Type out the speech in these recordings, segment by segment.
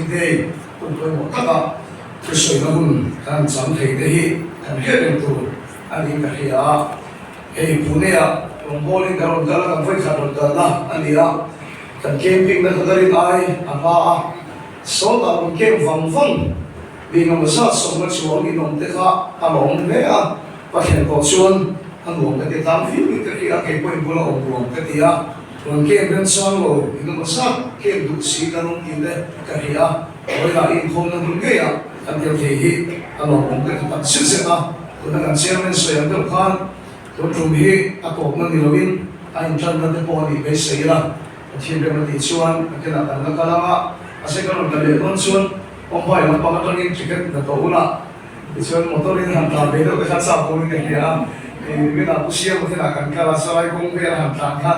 Thanksgiving Day hun pawimawh taka thusawina hun kan han chang thei te hi kan hriat reng tur a niin ka hria a. Hei Pune-ah rawngbawlin kan rawn kal a, kan vawikhat rawn kalna a ni a, kan camping na kha ka rin ai a hma a, sawtah rawn camp vang vang mi engemaw zat sawmna chuang inawm te kha a lawm hle a, Pathian pawh chuan a nuam ka ti tlang viau in ka hria a, kei pawhin bula awm nuam ka ti a, rawn camp remchang lo engemaw zat camp duh si kan awm tih te ka hria a, vawilah inkhawmna hmun ngeiah kan tel thei hi a lawmawm ka ti tak zet zet a. Tuna kan chairman sawi ang deuh khan tun tum hi a tawpna ni loin a intanna te pawh a nih beisei ila, Pathian rem a tih chuan a kenah kan la kal ang a, mahse kan rawn kal leh dawn chuan Mumbai lampang atangin ticket la tawh ula, tichuan motor in han tlan ve deuh te kha chak dawn in ka hria a, niminah Pu Siama te lah kan kal a, Sarai kawng vel a han tlan kha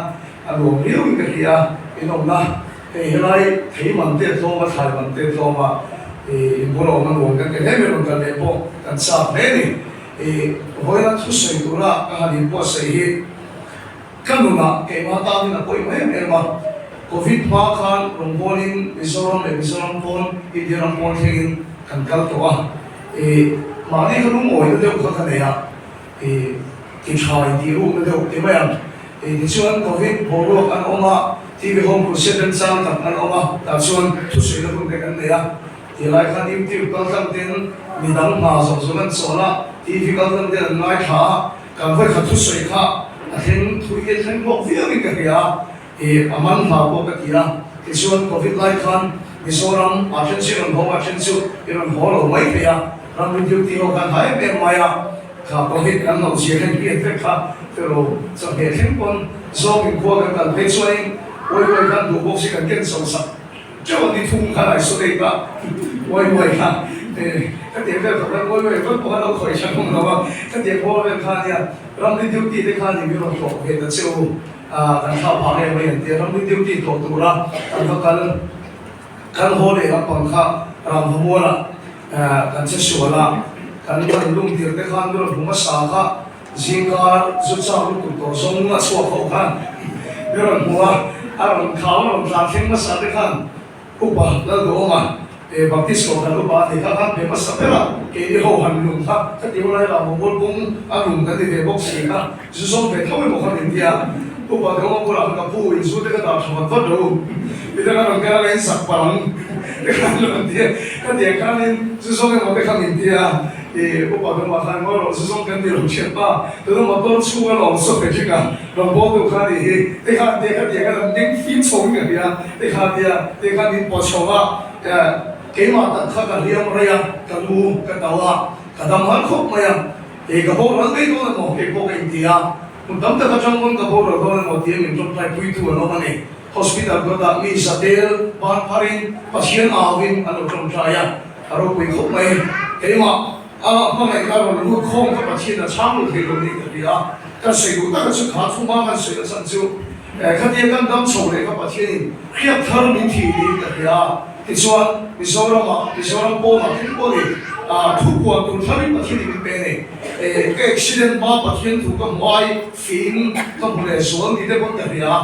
a nuam riau in ka hria a, inawmna. Hei helai thei man te a tlawm a, thlai man te a tlawm a, ih inbual awmna nuam kan ti hle mai rawn kal leh pawh kan chak hle a ni. Ih vawiina thusawi tura ka han inbuatsaih hi ka nunah keimah tanin a pawimawh em em a, Covid hma khan rawngbawlin Mizoram leh Mizoram pawn India ram pawn thlengin kan kal tawh a, ih mahni ka lungawina deuh kha ka nei a. I ti tha i tih rukna deuh ti mai ang. I tichuan Covid boruak an awm a, TV Home Crusade remchang tak an awm a, tah chuan thusawina hun te kan nei a. Ti lai khan YouTube kal tlang ten midang hna zawng zawng an chawl a, TV kal tlang ten an ngaithla a, kan vawikhat thusawi kha a thleng thui a thleng bawk viau in ka hria a. I a man hna pawh ka ti a, tichuan Covid lai khan Mizoram ah then chu i rawn haw a, then chu i rawn haw lo mai thei a, ramri duty ho khan ha em em mai a, kha Covid kan lo zir hian hriat vek kha tiraw chawhmeh thleng pawn zawng in khua kan kal phei chuanin uai uai khan duh bawk si kan ken chho sak teuh a ni thung khan isolate a uai uai kha ka tiang vel khawp khan uai uai vek pawh khan lo khawih hran awm lo a, ka tiang bawr vel kha ania ramri duty te khan i min rawn hlawh ve ta che u. Kan thlah phah nge mai an ti a, ramri duty tawh tura kan va kal kal haw leh lampang kha Ramhamuala kan che sual a, kan han lum tir te khan rawn hmu hmasa kha zingkar zu chak lutuk tawh zawng a chhuak ho khan mi rawn hmu a, a rawn khau a rawn tlan thleng hmasa te khan Upa Lalduhawma e Baptist Kohhran upa a ni kha khan pe hmasa ber a, keini ho han lung kha ka ti ulai lah Mongol kawng a lung kan ni ve bawk si kha zu zawm ve tho emaw kha min ti a, Upa Duhawma bulah khan ka pu in zu te ka dah tha vat vat lo u, ti te khan rawn kal a, in sak palh ang te khan rawn ti a, ka ti ang khanin zu zawm emaw te kha min ti a. I upa dawmah khan ngawi rawh, zu zawng kan ti lo thian pa, tuna motor chhunga lawm saw ve thin a, rawn bawltu kha nih hi, te khan tia kha tia khan an ding fim chho in ka hria, te kha tia te khan min pawt chho a, keimah tak kha ka hliam rei a, ka lu ka tau a, ka dam har khawp mai a, kei ka boral mai dawn emaw kei pawh ka inti a, hmun tam tak atang pawn ka boral dawn emaw tia min tawngtai puitu an awm a ni. Hospital kawtah mi zatel ban pharin Pathian auin an lo tawngtai a. A ropui khawp mai. Keimah a hmangaihna rawn lut khawm kha Pathian a chhang lo thei lo niin ka hria a. Kan sawi duh taka chu kha thuma kan sawi nachhan chu khatia kan dam chho leh kha Pathianin hriat thar min thih niin ka hria a. Tichuan Mizoramah, Mizoram pawnah thil pawh ni, thu puan tur tharin Pathianin min pe a ni. Ka accident hma Pathian thu ka hmu ai fing ka hmu leh zual ni te pawn ka hria a.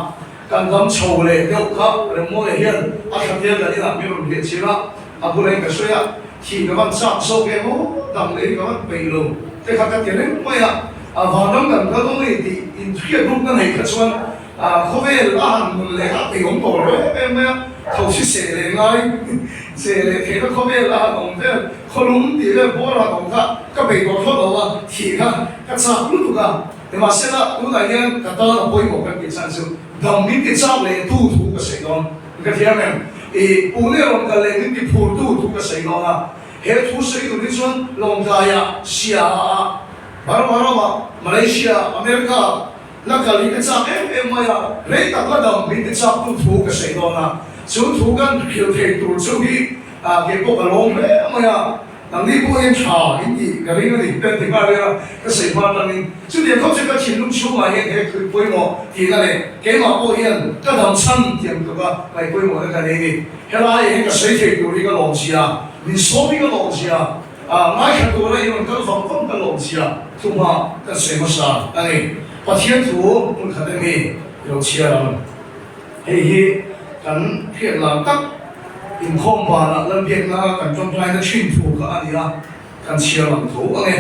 Kan dam chho leh deuh kha Remmawia hian a thlatir kan inah min rawn hliah chil a. A bulah in ka sawi a, thih ka van chak zawk em aw, dam leh hi ka van peih lo te kha ka ti reng mai a, a vanram kan kal dawn a ni tih inhriat rukna nei kha chuan khawvel a han nun leh a peih awm tawh lo em em mai a, tho si seh leh ngai seh leh theihna khawvel a han awm vel, khawlum tih vel bawr a han awm kha ka peih tawh thlawt lo a, thih kha ka chak lutuk a, nimahsela tunah hian ka tan a pawimawh kan tih chhan chu dam min ti chak leh tu thu ka sawi dawn. Ka thiam em? I Pune rawn kal leh min ti phur tu thu ka sawi dawn a, he thu sawi tur hi chuan Lawngtlaiah, Sia-ah, Burma ramah, Malaysia, America la kal hi ka chak em em mai a, rei tak la dam min ti chak tu thu ka sawi dawn a, chu thu kan hrilh thei tur chu hi kei pawh ka lawm hle mai a. Nangni pawh hian tha in tih ka ring a ni, ka ti nghal vel a, ka sawi hma atangin chutiang khawp chu ka thinlung chhungah hian he thui pawimawh tihna leh keimah pawh hian ka dam chhan tiang tluk a ngaih pawimawhna ka nei a ni. Helaiah hian ka sawi thei tur hi ka lawm zia, min sawm hi ka lawm zia, ngaithla tura i rawn kal vang vang ka lawm zia thu hma kan sawi hmasa a ni. Pathian thu hmun khat emi i lo chhiar ang. Hei hi kan hriat lam tak. Inkhawm banah Lalbiakna kan tawngtaina thin thu kha a ni a, kan chhiar lang tho ang e.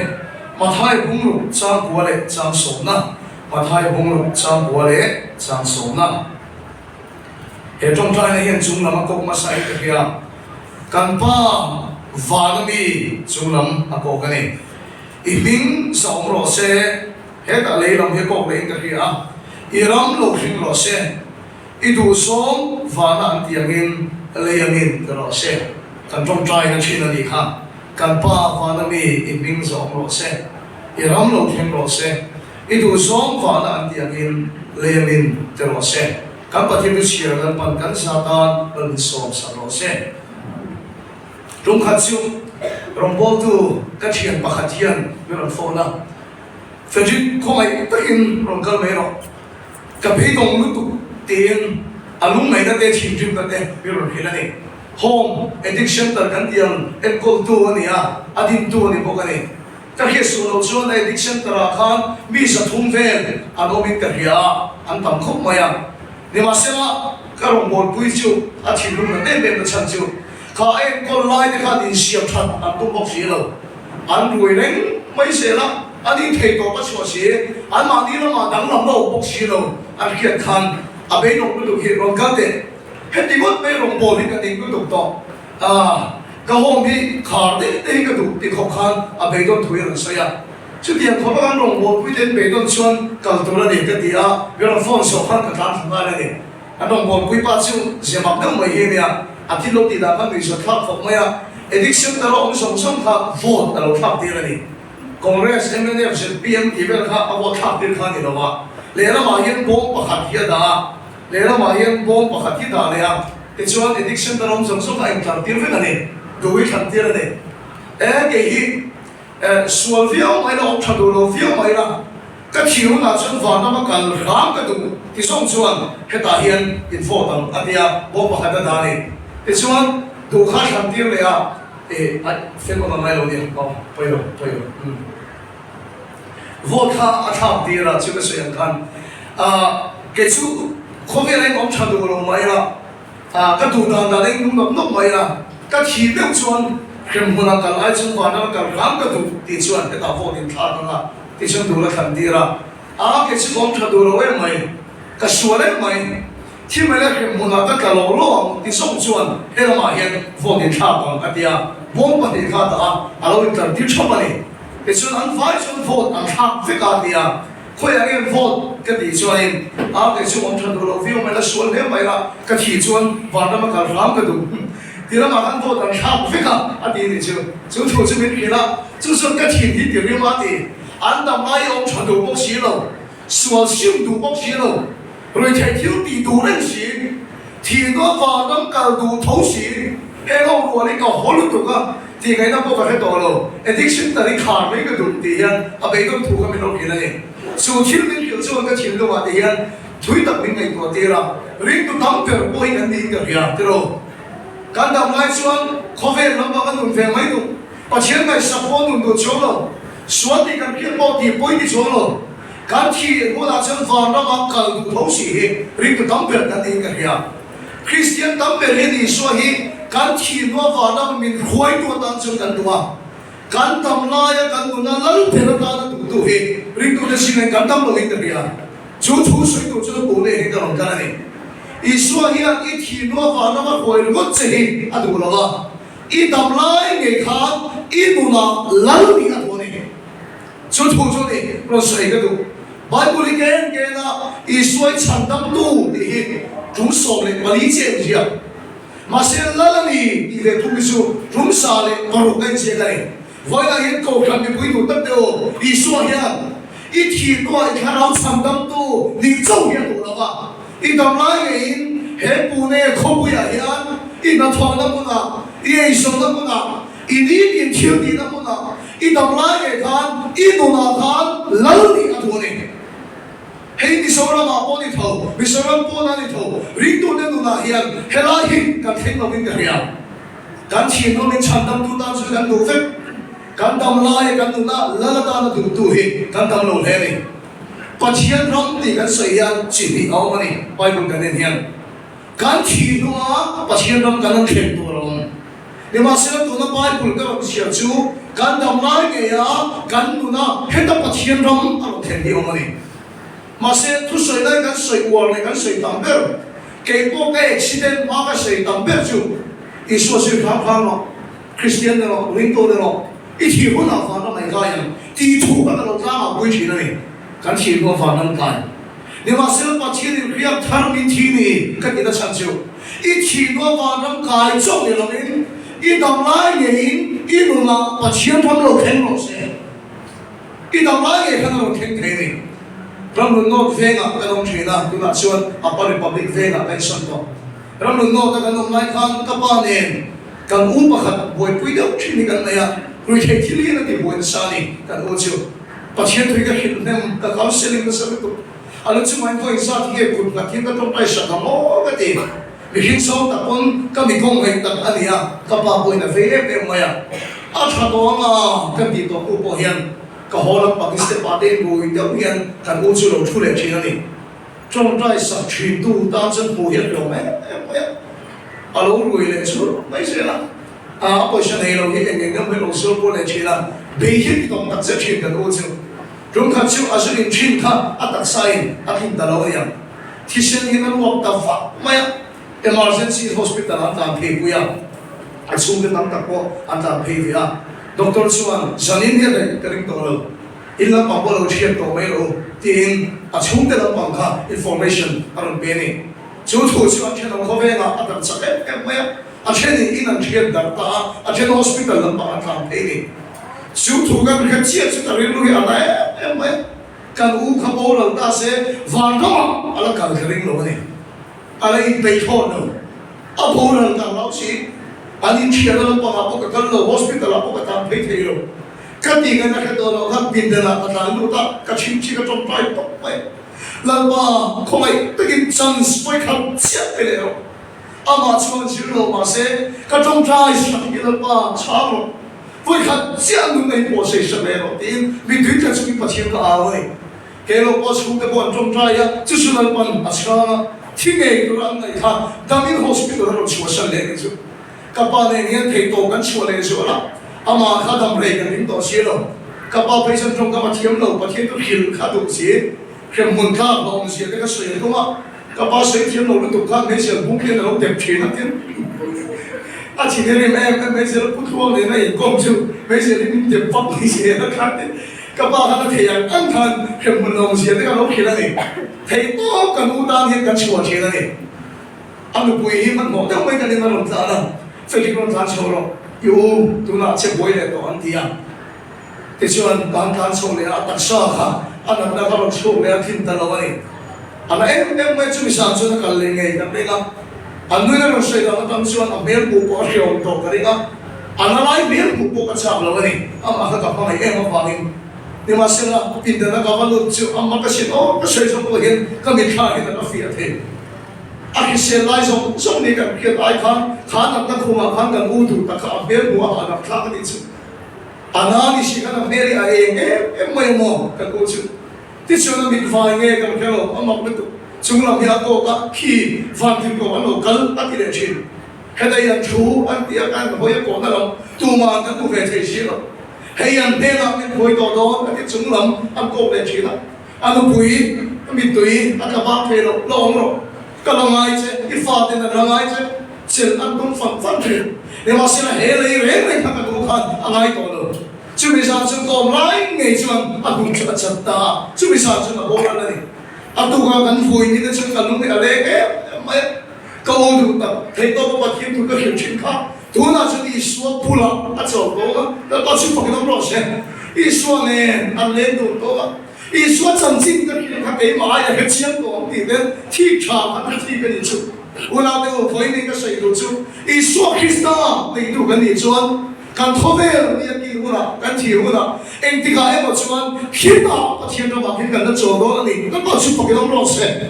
Mathai bungruk changkua leh chang sawmna Mathai bungruk changkua leh chang sawmna He tawngtaina hian chung lam a kawk hmasa in ka hria. Kan Pa vana mi chung lam a kawk a ni. I hming zahawm rawh se, hetah lei lam hi a kawk leh in ka hria a, i ram lo hring rawh se. I duhsawm vana an tih angin lei angin ti rawh se. Kan tawngtaina thin a nih kha. Kan Pa vana mi i hming zawm rawh se. I ram lo thleng rawh se. I duhsawm vana an tih angin lei angin ti rawh se. Kan Pathian chu chhiar Lalpan kan za tan lo insawm sak rawh se. Tumkhat chu rawngbawltu ka thian pakhat hian min rawn phone a, Frederick khawngaih takin rawn kal mai rawh. Ka beidawng lutuk tiin a lungngaihna te thinrimna te min rawn hrilh a ni. Home Addict Center kan tih ang enkawltu a ni a, a dintu a ni bawk a ni. Ka hriat suh loh chuan a Addict Center ah khan mi 300 vel an awmin ka hria a, an tam khawp mai a. Nimahsela ka rawngbawlpui chu a thinlung na em em na chhan chu kha a enkawl lai te khan insiam that an tum bawk si lo. An rui reng mai zel a, an inthei tawp a chhuah si, anmahni lamah danglam la awm bawk si lo, an hriat khan a beidawng lutuk hi rawn kal teh. Heti ngawt mai rawngbâwl hi ka ning lutuk tawh. Ah, ka home hi khar daih te hi ka duh ti khawp khan a beidawn thu hi a rawn sawi a. Chutiang khawpa kan rawngbâwlpui te an beidawn chuan kal tur a ni ka ti a, mi rawn phone zawh khan ka tlan thla nghal a ni. An rawngbawlpui pa chu zia mak deuh mai hi a nia, a thil lo tih dan kha nuihzawt thlak khawp mai a, addiction tara awm zawng zawng kha vote a lo thlak tir a ni. Congress, mnf, zpm tih vel kha a vote thlak tir kha a ni lo a, lehlamah hian bawm pakhat hi a dah a, lehlamah hian bawm pakhat hi dah leh a, tichuan addiction tara awm zawng zawng kha a intlar tir vek a ni, duh i thlan tir a ni. E kei hi sual viau mai la, awm tha duh lo viau mai la, Ka thih hunah chuan vanram a kal hram ka duh ti zawng chuan hetah hian in vote ang a tia bawm pakhat a dah a ni. Tichuan duh kha thlan tir leh a eh aih fel awm a ngai lo nia aw pawi lo pawi lo umm vote kha a thlak tir a chu ka sawi ang khan ah kei chu khawvel a in awm tha duh lo mai a ah ka duh dan dan a in nung nawk nawk mai a ka thih deuh chuan hremhmun a kal ai chuan vanram a kal hram ka duh tih chuan hetah vote in thlak ang a. Tichuan tur a thlan tir a, a ke chu awm tha duh lo em mai, ka sual em mai, thi mai la hrem hmunah ka tla lo lo ang ti zawng chuan he lamah hian vote in thlak ang a ti a, bawm pahnih kha a dah a, a lo intlar tir thap a ni. Tichuan an vai chuan vote an thlak vek a a ti a, khawiah nge vote ka tih chuanin a ke chu awm tha duh lo viau mai la sual hle mai la, ka thih chuan vanram a kal hram ka duh ti lamah khan vote an thlak vek a a ti nih chu, chu thu chu min hrilh a. Chu chuan ka thin hi ti rim a ti. An dam lai awm tha duh bawk si lo, sual sim duh bawk si lo, ruihtheih thil tih duh reng si, thihna vanram kal duh tho si, heng ho rual hi ka haw lutuk a tih ngaihna pawh ka hre tawh lo, addiction tar hi khar mai ka duh tih hian a beidawn thu kha min lo hrilh a ni. Chu thil min hrilh chuan ka thinlungah ti hian thui tak min ngaihtuah tir a, ringtu tam ber pawh hi kan niin ka hria tiraw. Kan dam lai chuan khawvel lampang a nun ve mai duh. Pathian ngaihsak pawh nun duh chuang lo, sual tih kan hriat pawh tih pawi ti chuang lo. Kan thih hunah chuan vanramah kal duh tho si hi ringtu tam ber kan niin ka hria. Kristian tam ber hian Isua hi kan thih hnua vanrama min hruaitu atan chuan kan duh a. Kan dam laia kan nuna lal ber atana duhtu hi ringtute zingah kan dam loin ka hria. Chu thu sawi tur chu Pune hi ka rawn kal a ni. Isua hian i thih hnua vanrama hruai ringawt che hi a duh lo va. I dam lai ngei khan i nunah lal nih a duh a ni. Chu thu chu ni rawn sawi ka duh. Bible hi ken ken a Isua i chhandamtu tih hi tum 14 chiah in ziak. Mahse lal a ni tih ve thung hi chu tum 106 a inziak a ni. Vawiinah hian Kohhran mipui duh tak deuh aw, Isua hian i thih hnuah i thlarau chhandamtu nih chauh hi a duh lo va. I dam lai ngeiin he Pune khawpuiah hian i hnathawhna hmunah, i eizawnna hmunah, i nitin thil tihna hmunah, i dam lai ngei khan i nunah khan lal nih a duh a ni. Hei Mizoramah pawh ni tho, Mizoram pawnah ni tho, ringtute nunah hian helai hi kan thleng lovin ka hria. Kan thinlungin chhandamtu tan chu kan duh vek. Kan dam laia kan nuna lal atana duhtu hi kan dam lo hle a ni. Pathian ram tih kan sawi hian chi hnih a awm a ni, Bible kan en hian. Kan thih hnua Pathian ram kan an thlen tur a awm. Nimahsela tuna Bible ka rawn chhiar chu kan dam lai ngeia kan nuna heta Pathian ram a rawn thlen hi a awm a ni. Mahse thusawi lai kan sawi uar leh kan sawi tam ber, kei pawh ka accident hma ka sawi tam ber chu Isua zir hram hram rawh, Kristian ni rawh, ringtu ni rawh, i thih hunah vanram a inkai ang tih thu kha ka lo tlangah pui thin a ni. Kan thih hnuah vanram kai. Nimahsela Pathianin riak thar min thi ni ka ti na chhan chu i thih hnuah vanram kai chauh ni lovin i dam lai ngeiin i nunah Pathian ram lo thleng rawh se. I dam lai ngei khan a rawn thleng thei a ni. Ramrun North vengah kan awm thin a, tunah chuan Upper Republic vengah kan insawn tawh. Ramrun North-a kan awm lai khan ka pa nen kan u pakhat buaipui deuh thin hi kan nei a, ruihtheih thil hian a ti buai nasa a ni kan u chu. Pathian thui ka hrilh hnem, ka counselling nasa lutuk. A lu chungah in vawiin zat hi nge kut nghat hian ka tawngtai sak ang aw ka ti. Mihring sawm tak pawn ka mi kawng ngaih tak a ni a, ka pa pawhin a vei em em mai a. A tha tawh ang a ka tih tawh hnu pawh hian ka haw lampang step ah te inrui deuh hian kan u chu lo thu leh thin a ni. Tawngtai sak thin tu tan chuan hmuh hi a hlawm em em mai a, a lo rui leh chur mai zel a. A pawisa nei lo hi eng eng emaw hi lo zuar kual leh thin a, bei hi ti tawng tak zet thin kan u chu. Tumkhat chu a zu in thin kha a taksa in a tlin ta lo a niang. Thisen hian a ruak ta vak mai a, emergency hospital an tlan phei pui a, a chhungte tam tak pawh an tlan phei ve a. Doctor chuan zanin hian daih ka ring tawh lo, in lampang pawh lo thiat tawh mai lo tiin a chhungte lampang kha information a rawn pe a ni. Chu thu chu an thenawm khawvengah a darh chak em em mai a, a thenin in an thiat darh ta a, a then hospital lampang an tlan phei a ni. Chu thu kan hre chiah chu ka rilru hi a la em em mai a. Kan u kha boral ta se vanramah a la kal ka ring lo a ni. A la inpeih thlawt lo. A boral ka hlau si. An inthian a lampangah pawh ka kal lo, hospital ah pawh ka tan phei thei lo. Ka tih ngaihna hre tawh loh khan pindanah ka tlan lut a, ka chhimchhi ka tawngtai tawp mai. Lalpa khawngaih takin chance vawikhat chiah pe leh rawh. Amah chuan zir lo mahse ka tawngtai sak hi Lalpa chhang rawh. Vawikhat chiah nun a inpawh sei sak leh rawh tiin mitui tla chungin Pathian ka au a ni. Keilo pawh chhungte pawh an tawngtai a, chu chu Lalpan a chhang a, thi ngei tura an ngaih kha damin hospital a rawn chhuahsan leh ni chu. Ka pa nen hian theihtawp kan chhuah leh zual a, amah kha dam rei kan ring tawh si lo. Ka pa phei chuan tawngkam a thiam lo, Pathian chu hrilh kha duh si. Hremhmun tlak hlawm zia te ka sawi ang tum a, ka pa sawi thiam lo lutuk khan hmeichhe bung hian a lo dep thin a tin a thin hi rim em em hmeichhe pu tluang nen a inkawm chu hmeichhe hi min dep vak mai zel a khan tin ka pa khan a thei ang ang khan hremhmun lawm zia te ka lo hrilh a ni. Thei tawp kan u tan hian kan chhuah thin a ni. A nupui hi hmanhmawh deuh mai kan in a rawn tlan a, Frederick rawn tlan chho rawh i u tunah che buai leh tawh an ti a. Tichuan, kan tlan chho leh a, a taksa kha a natna kha rawn chhuak leh a thin ta lo a ni. A na em em mai chumi zan chuan a kal leh ngei kan ring a, a nui a rawn sawi dan atang chuan a hmel hmuh pawh a hreawm tawh ka ring a, a na lai hmel hmuh pawh ka chak lo a ni. Amah kha ka hmangaih em avangin. Nimahsela, pindan a ka va lut chu amah ka hriat aw ka sawi zawng pawh hian ka mitthla hian a ka fiah thei. A hrisel lai zawng zawng ni kan hriat ai khan kha natna khumah khan kan u duh tak kha a hmel hmuh a hahdam thlak a nih chu. A na ni si khan a hmel hi a eng em em mai a maw kan u chu. Tichuan a mit vai nge kan hre lo, a mak lutuk. Chung lam hi a kawk a, khi vantin kawk an lo kal a ti leh thin. Heta i an thu an ti a, kan hawi a kawhna lam tuman kan hmu ve thei si lo. Hei an hnenah min hawi tawh dawn a ti chung lam an kawk leh thin a. A nupui a mittui a tla bak thei lo, la awm rawh. Ka la ngai che, i faten an la ngai che, chelh an tum fan fan thin. Nimahsela he lei reng reng kha ka duh khan a ngai tawh lo. Chumi zan chu kawm lai ngei chuan a hnung chu a chat ta a, chumi zan chuan a boral a ni. A tukah kan vui ni te chuan ka lung hi a leng em em mai a, ka u duh tak, theihtawpa Pathian thu ka hrilh thin kha tunah chuan Isua bulah a chawl tawng a, Lalpa chu fakin awm rawh se. Isua nen an leng dun tawng a. Isua chanchin ka hrilh kha keimah ai a hre chiang tawh ang tih ten thik tha kha ka thik a nih chu. Unaute u, vawiin ka sawi tur chu Isua Krista neitu kan nih chuan kan khawvel ni a kil hunah, kan thih hunah engtikah emaw chuan khitah Pathian ramah khin kan la chawl dawn a ni. Kan pawh chu fakin awm rawh se.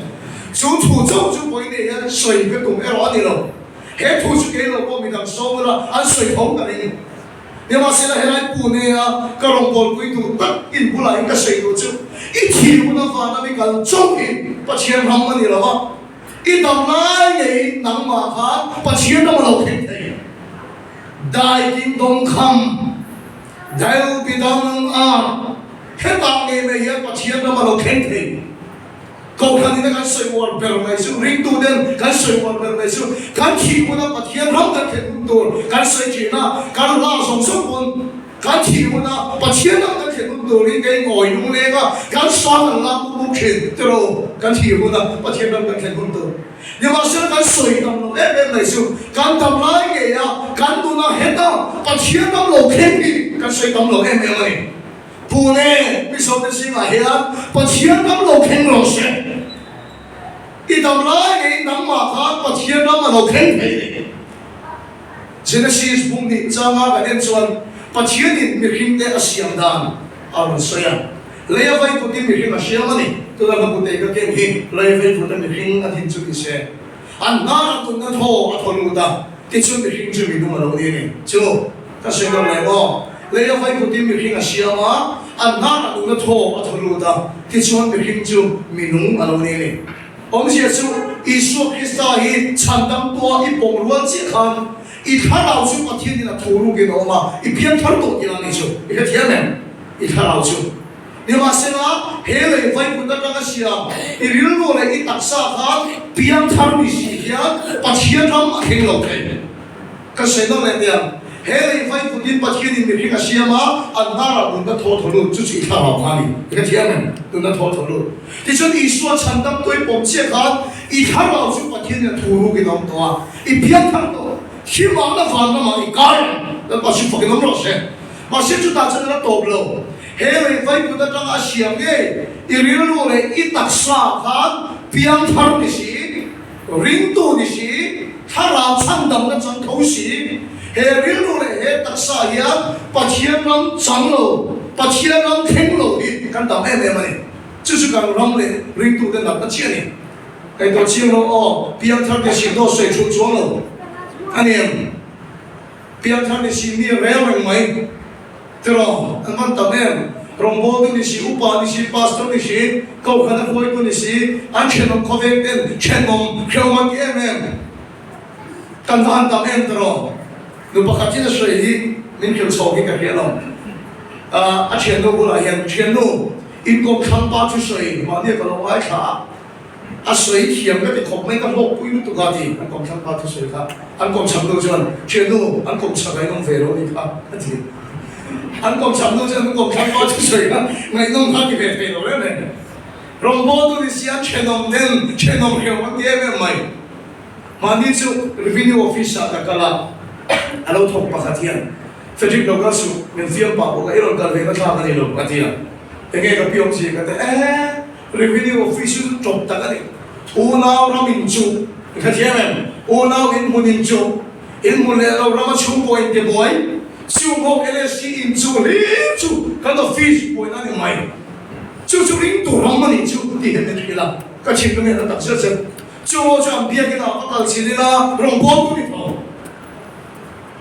Chu thu chauh chu vawiin hian sawi ka tum erawh a ni lo. He thu chu kei lo pawh midang sawm ula an sawi tho ka ring. Nimahsela helai Pune-a ka rawngbawlpui duh tak in bulah in ka sawi duh chu i thih hun avana mi kal chauh hi Pathian ram a ni lo a. I dam lai ngeiin nangmah khan Pathian ram a lo thleng thei. Thy kingdom come, thy will be done on earth, hetah ngei mai hian Pathian ram a lo thleng thei. Kohhran ina kan sawi uar ber mai chu, ringtuten kan sawi uar ber mai chu, kan thih huna Pathian ram kan thlen hun tur kan sawi thin a, kan hla zawng zawng pawn kan thih huna Pathian ram kan thlen hun turin kei ngawi lungleng a, kan sang an lak buk buk thin tiraw, kan thih huna Pathian ram kan thlen hun tur. Nimahsela kan sawi tam lo em em mai chu, kan dam lai ngei a, kan nuna heta Pathian ram lo thleng hi kan sawi tam lo em em a ni. Pune Mizote zingah hian Pathian ram lo thleng rawh se. I dam lai ngeiin nangmah khan Pathian ram a lo thleng thei ni. Genesis bung hnih changa kan en chuan Pathianin mihringte a siam dan a rawn sawi a. Lei a vei vutin mihring a siam a ni. Tuna ka kutei ka ken hi lei vei vuta mihring a din chu ni se. An hnarah tunna thaw a thaw lut a, tichuan mihring chu minung a lo ni a ni. Chu ka sawi lo leh maw? Lei a vei vutin mihring a siam a, an hnarah tunna thaw a thaw lut a, tichuan mihring chu minung a lo ni a ni. Awmzia chu Isua Krista hi chhandamtua i pawm rual chiah khan i thlarau chu Pathianin a tho rukin a awm a, i pianthar tawh tih a ni chu. I hrethiam em? I thlarau chu. Nimahsela, he lei vaivut atanga siam i rilru leh i taksa khan piangthar ni si hian Pathian ram a thleng lo thei. Ka sawi nawm leh teh ang, he lei vaivutin Pathianin mihring a siam a, an hnarah nunna thaw thaw lut, chu chu i thlarau kha a ni. I hrethiam em? Nunna thaw thaw lut. Tichuan Isua chhandam tuai pawm chiah khan i thlarau chu Pathianin a thu rukin a awm tawh a, i piangthar tawh. Hlimahna van ramah i kai ang. Lalpa chu fakin awm rawh se. Mahse chutah chuan a la tawp lo. He lei vaiput atanga a siam ngei i rilru leh i taksa khan piangthar ni si, ringtu ni si, thlarau chhandamna chang tho si. He rilru leh he taksa hian Pathian ram chang lo, Pathian ram thleng lo hi kan tam em em a ni. Chu chu kan ram leh ringtute natna chiah a ni. Kaihtuah chiang lo aw, piangthar ni si dawt sawi thu chuang lo a ni em? Piangthar ni si mi rel reng mai tiraw an van tam em? Rawngbawltu ni si, upa ni si, pastor ni si, kohhran a hruaitu ni si, an thenawm khawveng ten thenawm hrehawm an ti em em. Kan va han tam em tiraw? Nu pakhat chin a sawi hi min hrilh chhawk hi ka hria lo. A thiannu bulah hian, Thiannu, inkawm thlang pa chu sawi mahni ka lo ngaithla a. A sawi thiam ka ti khawp mai, ka hlawkpui lutuk a ti. An kawm thlang pa thusawi kha an kawm chhak nu chuan, Thiannu, an kawm chhak ngaihnawm ve lo a ni kha, a ti. An kawm chhak nu chuan an kawm thlang pa thusawi kha ngaihnawm kha a ti ve thei lo reng reng. Rawngbawltu ni si an thenawm ten thenawm hreuh an ti em em mai. Mahni chu Revenue Office ah ka kal a, a lo thawk pakhat hian, Frederick lo kal suh, min fiam pah bawk a, i rawn kal ve na thlak a ni lo, a ti a. Enge ka pi awm si ka ti, Ehe! Revenue Office chu tawp tak a ni. Unau ram in chu i hrethiam em? Unau in hmun in chu in hmu leh lo rama chhungkaw in ti buai chung ho LSC in chu hlir chu kan office buaina a ni mai. Chu chu ring tur ram a nih chu tih hian min hrilh a, ka chhim ka ngen a tak zet zet. Chung ho chu an biakin ah va kal chin ila rawngbawltu ni tho.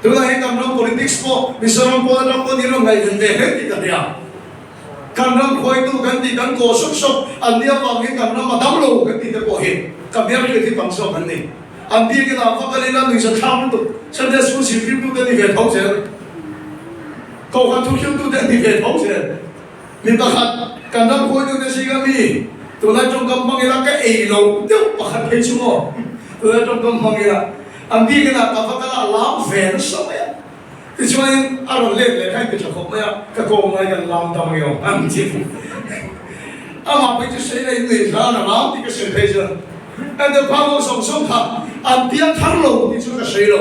Tunah hian kan ram politics pawh Mizoram pawn atang pawn in rawn ngaihven ve hle tih ka hria. Kan ram khuaitu kan tih kan kaw sawk sawk an nia vangin kan ram a dam lo kan tih te pawh hi ka hmelhriat hi tam zawk an ni. An biakin ah va kal ila nuihza thlak lutuk Sunday school zirtirtu te an ni ve tho zel. Kohhran thuhriltu te an ni ve tho zel. Mi pakhat kan ram khuaitu te zinga mi tunlai tawngkam hmang ila ka ei lo deuh pakhat phei chu maw tunlai tawngkam hmang ila an biakin ah ka va kal a a lam ve nasa mai a. Tichuanin a rawn let leh kha inti tha khawp mai a, ka kawm lai kan lam dam ang emaw an ti. Amah pawh chu sawi la innuih hlan a lam tih ka sawi phei chuan Ender phang ho sawng sawng kha an piang thar lo tih chu ka sawi lo.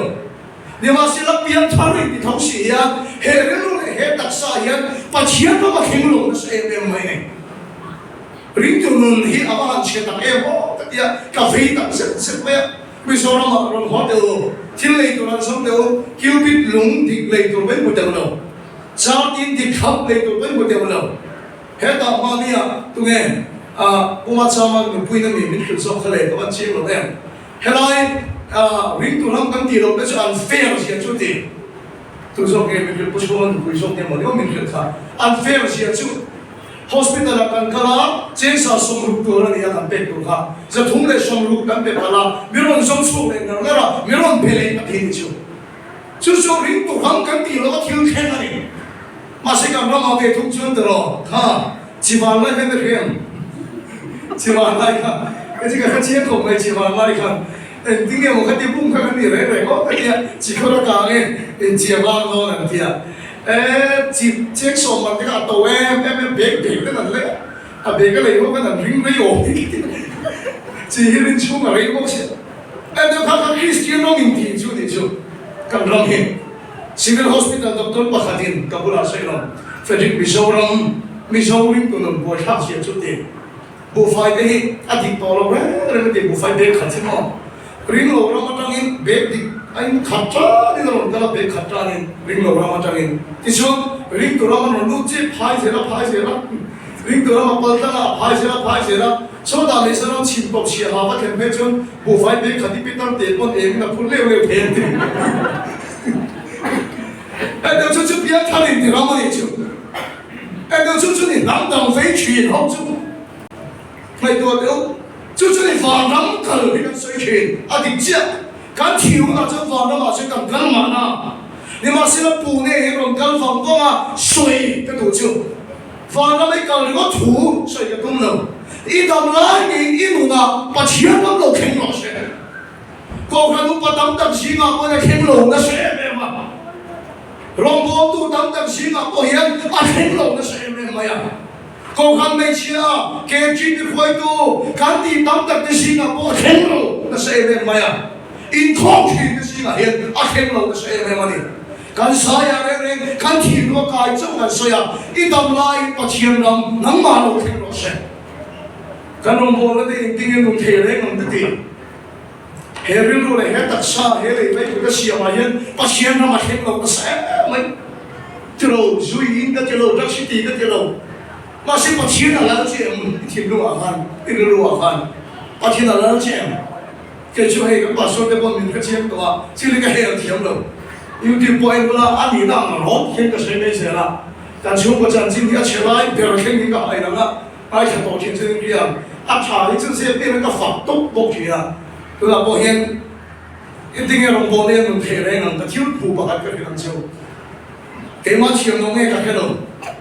Nimahsela piang thar in ti tho si hian he rilru leh he taksa hian Pathian ram a thleng lo nasa em em mai a ni. Ringtu nun hi a va han chhe tak em aw ka ti a, ka vei tak zet zet mai a. Mizoram ah rawn haw teh u, thil lei tur an zawng teh u, cubit lung dik lei tur pawi hmu teh u lo, chartin dik thlap lei tur pawi hmu teh u lo. Hetah hmani ah tunge ah Puma Chama nupui na mi min hrilh zawk kha le ka van chiang lo em. Helai ah ringtu ram kan tih loh te chu an fair zia chu ti. Tu zawk nge min hrilh Pu Chhunga nupui zawk nge maw ni aw min hrilh kha an fair zia chu. Hospital ah kan kal a, chengsa 60 tur a ni a kan pek tur kha. 360 kan pe palh a, mi rawn zawng chhuak leh ngar ngar a, mi rawn pe leh a ti ni chu. Chu chu ringtu ram kan tih loh a thil thleng a ni. Mahse kan ramah ve thung chuan tiraw kha chivan lai khan ka hria em? Chivan lai kha ka chi ka hre chiang khawp mai chivan lai khan engtin nge maw kha ti bum kha kan ni reng reng aw ka tia chi khawr a kang e inchia vang dawn an tia e chi cheng sawm man te kha a to em em em bek bek ten an lei a a bek a lei ho khan an ring rei awm hi ka ti chi hi rin chhung a rei bawk sia engdeuh kha kha Kristian ram intih chu nih chu kan ram hi. Civil Hospital doctor pakhatin ka bulah sawi lo, Frederick Mizoram, Mizo ringtu nun buaithlak zia chu ti. Buhfai te hi a dik tawh lo reng reng a ti, buhfai bag khat hi maw? Ring lo ram atangin bag dik a in khat tanin a rawn kal a, bag khat tanin ring lo ram atangin. Tichuan ringtu ram an rawn lut chiah, phai zel a, phai zel a, ringtu ram a pal tlang a, a phai zel a, phai zel a, chawtah leh saram chhim tawp chhiah ha va thlen phei chuan buhfai bag khat hi pitar te pawn engin a phur leuh leuh thei an ti. Engdang chu chu piang thar in ti ram a nih chu. Engdang chu chu ni hnam dang vei thin ho chu ngaihtuah teh u. Chu chu ni vanram kal hi kan sawi thin a dik chiah. Kan thih hunah chuan vanram ah chuan kan kal mahna. Nimahsela Pune hi rawn kal vang vang a sawi ka duh chu. Vanram i kal ringawt thu sawi ka tum lo. I dam lai ngeiin i nunah Pathian ram lo thleng rawh se. Kohhran upa tam tak zingah pawhin a thleng lo nasa em em a, rawngbawltu tam tak zingah pawh hian a thleng lo nasa em em mai a. Kohhran hmeichhia, KGB hruaitu kan tih tam tak te zingah pawh a thleng lo nasa em em mai a. Inkhawm thin te zingah hian a thleng lo nasa em em a ni. Kan saia reng reng kan thih lua kai chauh kan sawi a, i dam laiin Pathian ram nangmah lo thleng rawh se. Kan rawngbawlna te engtin nge nung thei reng ang te ti. He rilru leh he taksa, he lei mai kut a siamah hian Pathian ram a thleng lo nasa em mai. Ti lo, zui in ka ti lo, drugs i ti ka ti lo. Mahse Pathian a lal che em? I thinlungah khan, i rilruah khan Pathian a lal che em? Kei chu hei kan pastor te pawh min hrechiang tawh a, thil hi ka hel thiam lo. YouTube pawh en bula a nihna ang rawt hian ka sawi mai zel a. Kan chhungkaw chanchin hi a chhe lai ber thleng hi ka hai lang a. Ngaithla tawh thin chuan hria a tha hi chu zep em ka fak tawp bawk thin a, tunah pawh hian engtin nge rawngbawlna hian nun theih reng ang ka thil phu pakhat ka hrilh ang cheu. Keimah thiam lo nge ka hre lo,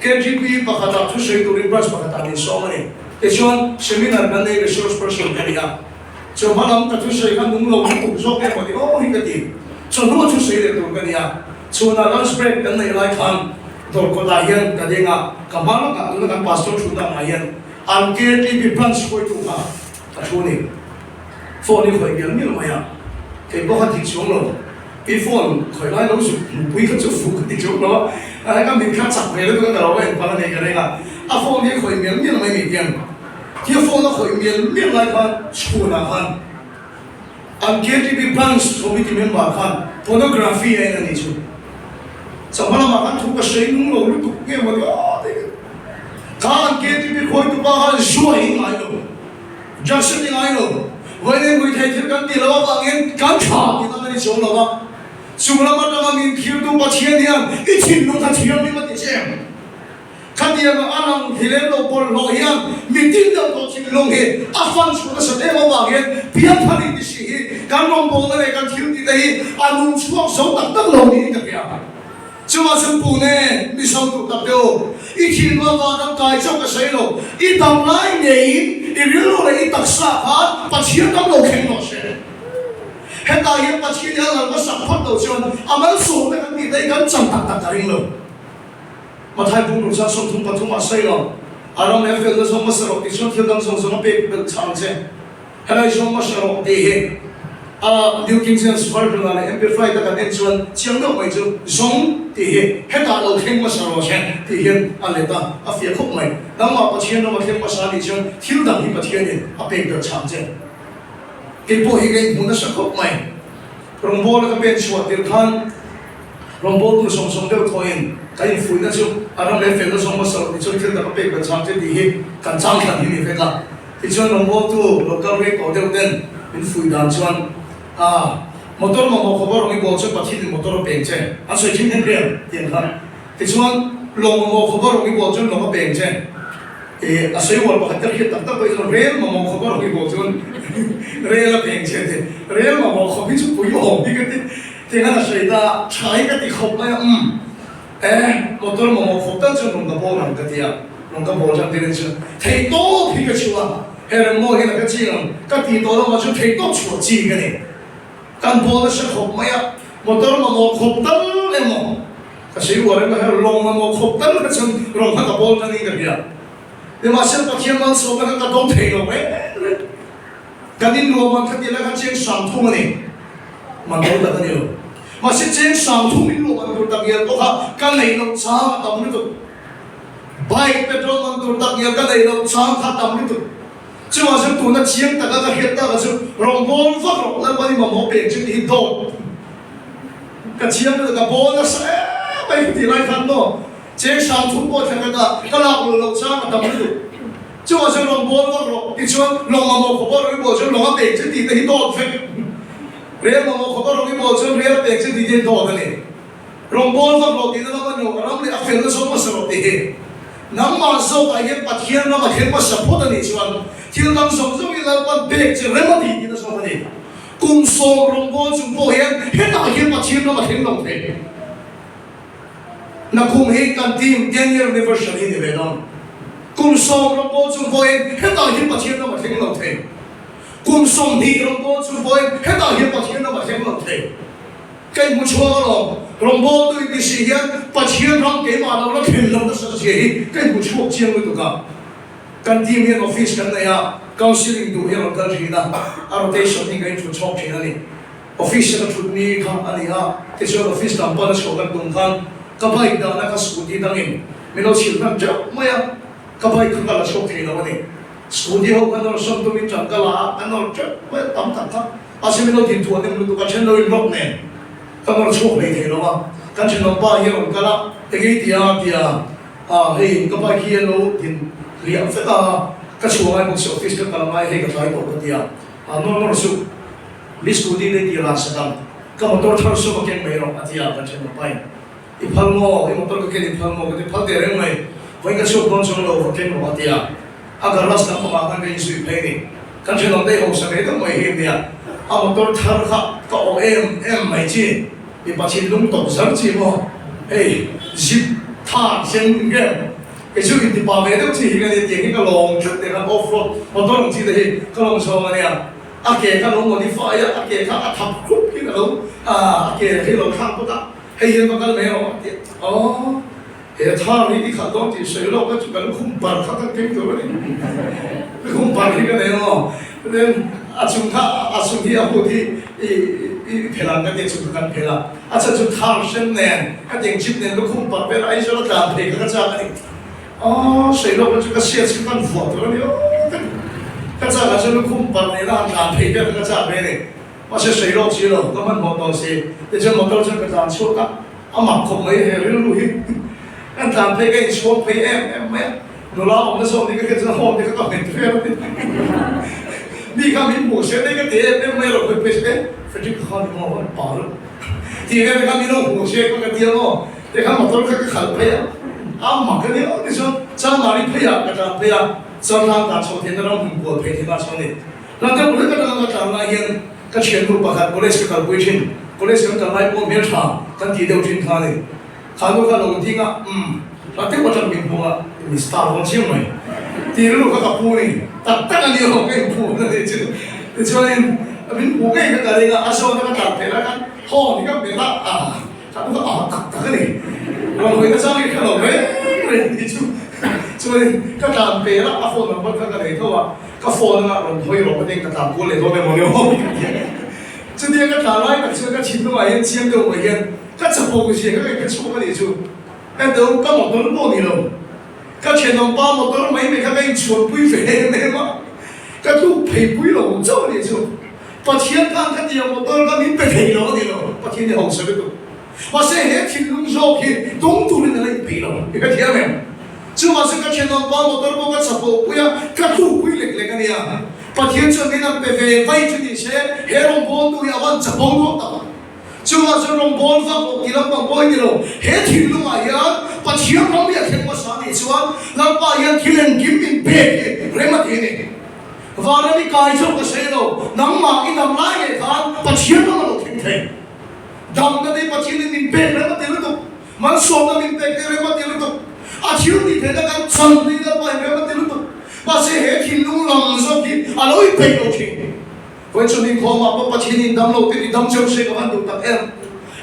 KGP pakhatah thusawi turin branch pakhatah min sawm a ni. Tichuan seminar kan nei resource person ka ni a, chawhma lam ka thusawi kha nung lo lutuk zawk emaw ti aw hi ka ti. Chawhnu a thusawi leh tur ka ni a, chhunah lunch break kan neih lai khan Dawr kawtah hian ka ding a, ka hma lawkah tuna kan pastor thu tak ah hian an KTP branch hruaitu kha ka thu a ni. Phone hi khawih mial mial mai a, kei pawh kha dik chuang lo. I phone khawih lai lo zuk hmupui kha chu fuh ka ti chuang lo a, a ka mit kha chak ve lutuk a ka lo en palh a ni ka ring a, a phone hi khawih mial mial mai ni tiang. Khi a phone a khawih mial mial lai khan chhunah khan An KTP Branch Committee member khan pornography a en a nih chu. Chawhma lamah khan thu ka hrei nung lo lutuk nge maw ni aw tih ka Kha an KTP khawitu pa khan zu a hi ngai lo, drugs a ti ngai lo, vawiin ruithei thil kan tih loh avangin kan tha tih nan a ni chuang lo a. Chung lam atanga min thirtu Pathian hian i thinlung kha thianghlim a ti che em? Khatianga a lang hi lem lo bawlhhlawh hian mitin deuh tawh thinlung hi a fan chhuah nasat em avang hian piangthar in tisi hi kan rawngbawlna leh kan thil tihte hi a nung chhuak zo tak tak lo niin ka hria. Chuvang chuan Pune Mizo duh tak te u, i thinlung avang kan kai chauh ka sawi lo, i dam lai ngeiin i rilru leh i taksa khan Pathian dam lo thleng rawh se. Hetah hian Pathian hi a lal hmasak phawt lo chuan a malsawmna kan tihte hi kan chan tak tak ka ring lo. Mathai bungruk zat 33 ah sawi lo. A ram leh a felna zawng hmasa rawh tih chuan thil dang zawng zawng a pek belh chah ang che. Helai zawng hmasa rawh tih hi a New King James Version ah leh Amplified a kan en chuan chiang deuh mai chu zawng tih hi hetah lo thleng hmasa rawh che tih hian a let a, a fiah khawp mai. Nangmah Pathian ram a thleng hmasa anih chuan thil dang hi Pathianin a pek belh chah ang che. Kei pawh hi ka inhmu nasa khawp mai. Rawngbawla ka pen chhuah tirh khan Rawngbawltu sawmsawm deuh thawhin ka infuihna chu a ram leh felna zawng hmasa loh tichuan thil tak a pek belh chang che tih hi kan chang thlan hi ni vek a. Tichuan rawngbawltu local rei tawh deuh ten min fuih dan chuan a motor mamawh khawpa rawng i bawl chuan Pathianin motor a peng che an sawi thin hem riam tih ang kha. Tichuan lawng mamawh khawpa rawng i bawl chuan lawng a peng che. I a sawi uar pakhat ka hriat tak tak pawh hi chuan rel mamawh khawp a rawn i bawh chuan rel a peng che a ti. Rel mamawh khawp hi chu pui awm hi ka ti. Tiang a sawi ta a, tha hi ka ti khawp mai a, umm e motor mamawh khawp tal chuan rawn ka bawl ang ka ti a, rawn ka bawl tan tir chuan thei tawp hi ka chhuah a, he remmaw hian a ka ching ang ka ti tawh lo mah chu thei tawp chhuah chi ka ni. Kan bawl nasa khawp mai a, motor mamawh khawp tal emaw ka sawi uar em kha lawng mamawh khawp tal kha chuan rawn kha ka bawl tan in ka hria. Nimahsela Pathian malsawmna kha ka dawng thei lo reng reng. Kan inluah man kha tih lai khan cheng 30 a ni. Man dawn tak a ni lo. Mahse cheng 30 inluah man tur tak ngial pawh kha ka neih loh chang a tam lutuk. Bike petrol man tur tak ngial ka neih loh chang kha a tam lutuk. Chuvang chuan tuna chiang taka ka hriat tak a chu rawngbâwl vak rawh Lalpa ni mamawh peng chu tih hi dawt ka chiang lutuk ka bâwl nasa em mai ka tih lai khan maw cheng 30 pawh thla khat a ka lak luh loh chang a tam lutuk. Chuvang chuan rawngbâwl vak rawh tichuan lawng mamawh khawpa rawn i bâwl chuan lawng a peng chu tih te hi dawt vek. Rel mamawh khawpa rawn i bâwl chuan rel a peng chu tih te hi dawt a ni. Rawngbâwl vak rawh tihna lam a ni lo, a ram leh a felna zawk hmasa rawh tih hi. Nangmah zawkah hian Pathian ram a thleng hmasa phawt a nih chuan thil dang zawng zawngin Lalpan pek che rem a tih tihna zawk a ni. Kum sawm rawngbâwl chung pawh hian hetah hian Pathian ram a thleng lo thei. Nakum hi kan team 10 year anniversary ni ve dawn. Kum sawm rawngbâwl chung pawhin hetah hian Pathian ram a thleng lo thei. Kum 20 rawngbâwl chung pawhin hetah hian Pathian ram a thleng lo thei. Ka inhmu chhuak alawm, rawngbawltu in ti si hian Pathian ram keimah lo la thlen lo nasa zia hi ka inhmu chhuak chiang lutuk a. Kan team hian office kan nei a, counselling duh hi a rawn kal thin a, a rotation hi ka inthut chhawk thin a ni. Office a ka thut ni kha a ni a, tichuan office lam pan a chhuah kan tum khan ka bike dahna ka scooty dangin min lo chhilh hman teuh mai a, ka bike kha ka la chhuak thei lo a ni. Scooty ho khan a rawn sawm tumin tang ka la a, an nawr teuh mai a, tam tak kha. A sin lo din thuah nem lutuk a then lo in rawk nen ka nawr chhuak hlei thei lo a, kan thenawm pa hi a rawn kal a, eng ei tia tia a hei ka bike hi a lo din hliah vek a, ka chhuah ngai bawk si office ka kal ngai hei ka tlai tawh ka tia a nawr nawr suh mi scooty te ti ran sak ang ka motor thar saw ka keng mai rawh a tia kan thenawm pa in. I phal maw? I motor ka ken i phal maw? Ka ti phal teh reng mai. Vawiin ka chhuak dawn chuang lo, va keng rawh a ti a. A garage lam pangah khan ka inzui phei a ni. Kan thenawm daih hausa ve deuh mai hi nia. A motor thar kha ka awh em em mai chi. Mipa thinlung tawp zar chi maw? Hei zip thar sen nge? Kei chu intipa ve deuh chi hi ka nia tiang hi ka lawm tlat nen a off road motor ang chi te hi ka lawm chhawng a nia. A ke kha lo modify a, a ke kha a thap khup hi ka lo, a ke hi lo thlak bawk a. Hei hian va kal mai rawh a ti a. Aw, he thar hi i khalh dawn tih sawi lawk a chu ka lukhum par kha ka keng tur a ni. Lukhum par hi ka nei maw? Then a chung kha a chung hi a hut hi i i phelh ang ka ti a chung kha kan phelh a. A chhan chu thar hren nen ka tiang jeep nen lukhum par vel Aizawl a tlan phei kha ka chak a ni. Aw, sawi lawk a chu ka hriat chu kan vuah tur a ni aw ka ti. Ka chak ah chuan lukhum par nena han tlan phei vel kha ka chak ve a ni. Mahse sawi lawk si lo, ka hmanhmawh tawh si. Tichuan motor chuan ka tlan chhuak a, a mak khawp mai he rilru hi. Kan tlan phei ka inchhuak phei em em mai a, nula awmna zawk ni ka hriat chuan home te kha ka hmet vel a ni. Mi kha min hmuh se te ka ti em em mai a lo hawi phei se, Frederick ka kha ni maw an pa lo tih vel te kha min lo hmuh se ka ka ti a maw, ti khan motor kha ka khalh phei a, a mak a ni aw tichuan Chanmari pheiah ka tlan phei a, Chaltlang tlan chhoh theihna ram hmun kual phei theihna chuan ni. Hla deuh hlek atanga ka tlan lai hian ka thiannu pakhat college ka kalpui thin, college kan kal lai pawh hmeltha kan tih deuh thin kha a ni. Kha nu kha lo ding a, umm, hla deuh atang min hmu a, min star dawn chiang mai. Tih rilru kha ka pu a ni, tak tak a ni aw, ka inphu a ni chu. Tichuanin min hmu ngei kha ka ring a, a zawna ka tlan theih lai khan haw ni ka hmet a, ah, kha nu kha ah tak tak a ni. Rawn hawi nachang hi ka lo reng reng tih chu. Chuanin ka tlan pel a, a phone number kha ka nei tho a. Ka phone anga rawn hawi rawh ka tiin ka tlan kual leh dawn emaw ni aw ka ti a. Chutia ka tlan lai tak chuan ka thinlungah hian chiang deuh mai hian ka chapawk zia ka ngaih ka chhuak a nih chu. Ka deuh ka motor pawh ni lo. Ka thenawm pa motor mai mai kha ka inchhuanpui ve em em a. Ka tluk phei pui lo chauh a nih chu. Pathian khan ka tiang motor kha min pe thei lo a ni lo. Pathian hi hausa lutuk. Mahse he thinlung zawk hi dawng turin a la inpeih lo. I hrethiam em? Chuvang chu ka thenawm pa motor pawh ka chapawh pui a, ka tlukpui lek lek a nia. Pathian chuan min han pe ve vai chu ni se, he rawngbawltu hi a van chapo dawn tak a. Chuvang chuan rawngbâwl vak loh ti lampang pawh hi ni lo, he thinlungah hian Pathian ram hi a thleng hmasa a nih chuan Lalpa hian thil engkim min pek hi rem a ti a ni. Vanram i kai chauh ka sawi lo, nangmah i dam lai ngei khan Pathian ram a lo thleng thei. Damna te Pathianin min pek rem a ti lutuk, malsawmna min pek te rem a ti lutuk, a thil tih theihna kan chan te hi Lalpa in rem a ti lutuk. Mahse he thinlung lam zawk hi a lo inpeih lo thin. Vawi chu inkhawmah pawh Pathianin dam lo te ti dam cheu se ka van duh tak em?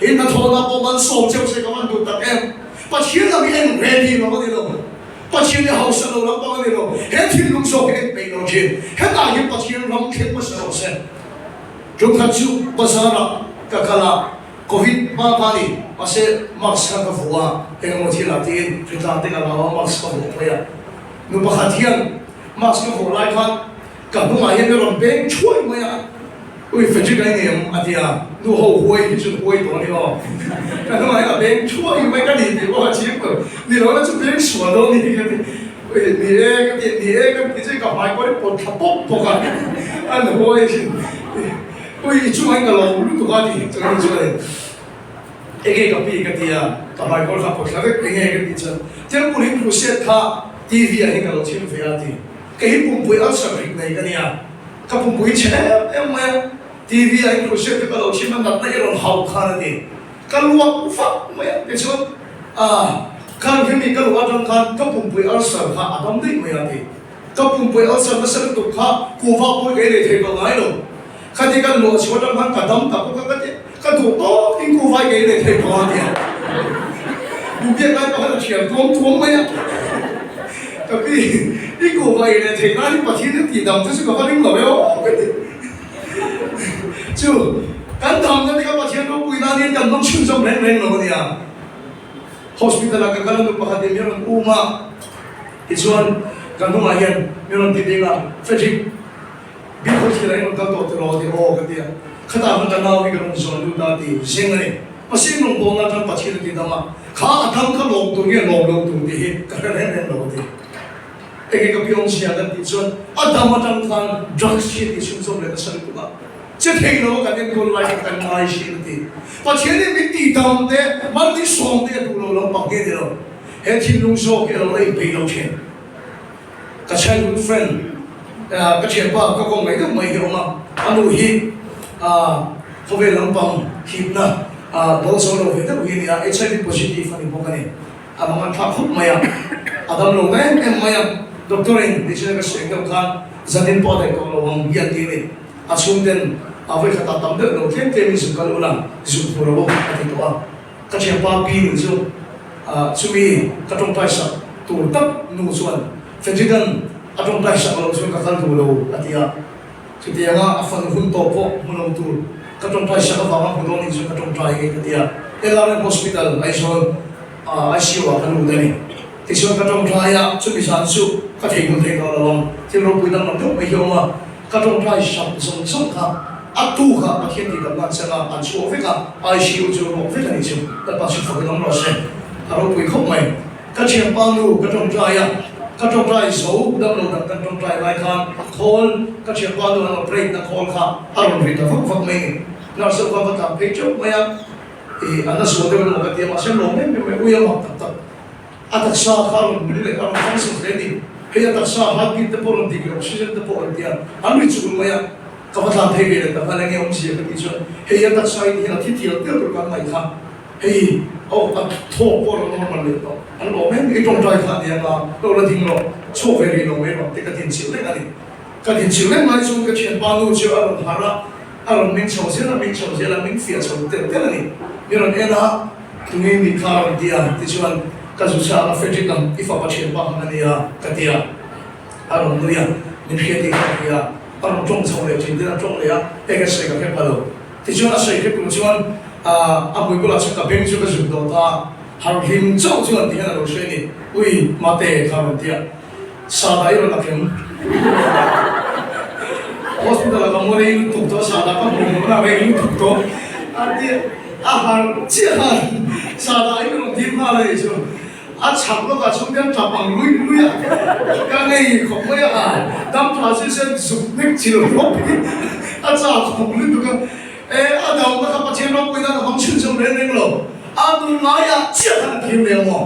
In hnathawhna pawh malsawm cheu se ka van duh tak em? Pathian lam hi en ready lo a ni lo. Pathian hi hausa lo lampang a ni lo. He thinlung zawk hi en peih lo thin. Hetah hian Pathian ram thleng hmasa rawh se. Tumkhat chu bazar-ah ka kal a, Covid hma kha a ni, mahse mask kha ka vuah a, engemaw thilah tiin hritlang te ka lau a, mask ka vuah phei a. Nu pakhat hian mask ka vuah lai khan ka hnungah hian ka rawn beng thuai mai a, Ui Frederick a i nei a ti a, nu ho huai hi chu huai tawh a ni aw, ka hnungah hian a beng thuai mai ka ni tih pawh a chhim lo, ni lo na chu beng sual dawn ni ka ti, Ui ni e ka ti, ni e ka ti chu ka hmai pawh hi pawt thla pawp pawk a, an huai thin, Ui i chungah hian ka lawm lutuk a ti chuan ni chuan. Enge ka pi ka ti a, ka hmaikawr kha pawt thla vek enge ka tih chuan Temple in crusade kha TV ah hian ka lo thim ve a ti. Kei hi pumpui ulcer hrik nei ka nia, ka pumpui chhe em em mai a, TV ah hian crusade kha ka lo thim a, natna i rawn hauh khan a ti. Ka luak vak mai a, tichuan ah khan hemi ka luh atang khan ka pumpui ulcer kha a dam daih mai a ti. Ka pumpui ulcer nasa lutuk kha kuhva pawh i ka ei leh thei tawh ngai lo. Khati kan luah chhuah atang khan ka dam ta bawk a ka ti ka duh tawk in kuhva i ka ei leh thei tawh a ti a. Duhbiak lai pawh khan a thiam tuam tuam mai a. Ka pi i kuhva ei leh theih nan hi Pathian in tih dam te chu ka va ring lo e aw ka ti. Chu kan damna te kha Pathian ropui nan hian kan hmang chhunzawm reng reng lo a nia. Hospital ah ka kal a nu pakhat in min rawn um a, tichuan ka hnungah hian min rawn ti ding a, Frederick, Bikhaw thil ah i rawn kal tawh tiraw ti aw ka ti a, khatah khan ka nau hi ka rawn zawn lut a ti zing a ni. Pasing rawn bawlna atang Pathian a ti dam a, kha a dam kha lawm tur nge lawm lo tur tih hi ka hre reng reng lo a ti. Enge ka piawngzia kan tih chuan a dam atang khan drugs hi a tih chhunzawm leh nasa lutuk a. Che thei lo a kan enkawl lai kha kan ngai thin a ti. Pathian in min tih dam te, mal min sawm te a duh lo lampang hi a ni lo. He thinlung zawk hi a lo la inpeih lo thin. Ka childhood friend, ka thianpa ka kawng ngaih deuh mai hi a awm a, a nu hi khawvel lampang hipna dawl zo lo ve deuh hi a ni a, HIV positive a ni bawk a ni. A mang an thlak khawp mai a, a dam lo ta em em mai a. Doctor in tichuan ka sawi deuh khan zanin pawh a daih tawh lo ang hi an ti a ni. A chhungten a vawikhatah tam deuh lo tlem tlemin zuk kal ula, zuk hmu lo a ti tawh a. Ka thianpa pi nu chu chumi ka tawngtai sak tur tak nu chuan Frederick-a'n a tawngtai sak loh chuan ka kal duh lo a ti a. Chutianga a fanu hun tawh pawh hmu lo tur ka tawngtai sak avanga hmu dawn nih chuan ka tawngtai nge ka ti a. LRM Hospital Aizawl ICU ah ka lut a ni. Tichuan ka tawngtai a, chumi zan chu ka theihnghilh thei tawh lo ang. Thil ropui danglam deuh mai hi a awm a. Ka tawngtai sak zawng zawng kha a tuk ah Pathian tih damna an chang a, an chhuah vek a, ICU chu rawk vek a nih chu. Lalpa chu fak in awm rawh se. A ropui khawp mai. Ka thianpa nu ka tawngtai a, ka tawngtai zo dam lo dang kan tawngtai lai khan khawl ka thianpa nu an operate na khawl kha a rawn ri ta vak vak mai ni. Nurse ho kha va tlan phei teuh mai a, ih a na zual deuh emaw ka ti a, mahse lawm em em mai, ui a mak tak tak. A taksa kha a rawn nung leh a rawn function hle a ni. Hei a taksa heartbeat te pawh a rawn dik leh oxygen te pawh a rawn ti a, an ri chul mai a. Ka va tlan phei ve leh tak a, enge awmzia ka tih chuan hei a taksa in hian a thi tial tial tur kan ngaih kha hei aw a thawk pawh a rawn normal leh tawh. An lawm em i tawngtai kha a nia nga lo la ding rawh, chhuak ve rih lo mai rawh te ka dinchilh reng a ni. Ka dinchilh reng lai chuan ka thianpa nu chu a rawn harh a, a rawn meng chho zel a, meng chho zel a, meng fiah chho telh telh a ni. Mi rawn en a. Tunge mi kha a rawn ti a, tichuan ka zu chhak a, Frederick ang i fapa thianpa kha ka ni a, ka ti a, a rawn nui a, min hria tih kha ka hria, a rawn tawng chho leh thin tin a tawng leh a, hei ka sawi ka hre pha lo. Tichuan a sawi hre tur chuan a hmui bulah chuan ka beng chu ka zuk dawt a, harh hlim chauh chuan ti hian a lo hre a ni, Ui, mate kha a rawn ti a, Sahdah i rawn la khem. Hospital ah ka mu rei lutuk tawh, sahdah ka hmu hmuh na rei lutuk tawh a ti a, a harh chiah a, sahdah i rawn dil nghal a nih chu. A chhak lawkah chhung hian tap ang lui lui a, ka ngei khawp mai a, dam tha si sen zuk nek chil hlawp hi a chak khawp lutuk a. E, a damna kha Pathian ropuina ka hmang chhunchawm reng reng lo, a nun laiah chiah khan a thim leh ang aw.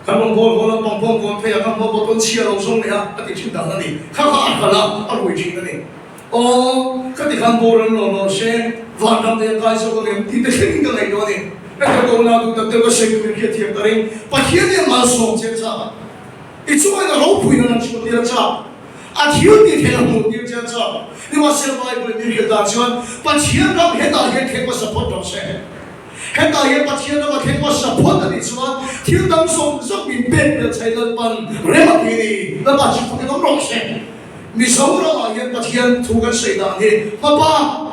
Kan rawn bawl haw lampang pawng kawn phei a, ka hmuh bottle chhia lo zawng leh a, a ti thin dan a ni. Kha kha a hralh a, a rui thin a ni. Aw, ka ti khan bawr an lo lo se, vanram nei a kai zawk ang em tih te thlengin ka ngaihtuah a ni. Heta ka unau duh tak deuh ka sawi turin hriatthiam ka ring. Pathian hian malsawm che a chak a, i chungin a ropuina lan chhuah tir a chak, a thil tih theih a hmuh tir che a chak. Nimahsela Bible in min hrilh dan chuan Pathian ram hetah hian thleng hmasa phawt rawh se. Hetah hian Pathian ram a thleng hmasa phawt a nih chuan thil dang zawng zawng min pek belh chhai Lalpan rem a ti a ni. Lalpa chu fakin awm rawh se. Mizoramah hian Pathian thu kan sawi dan hi hmapa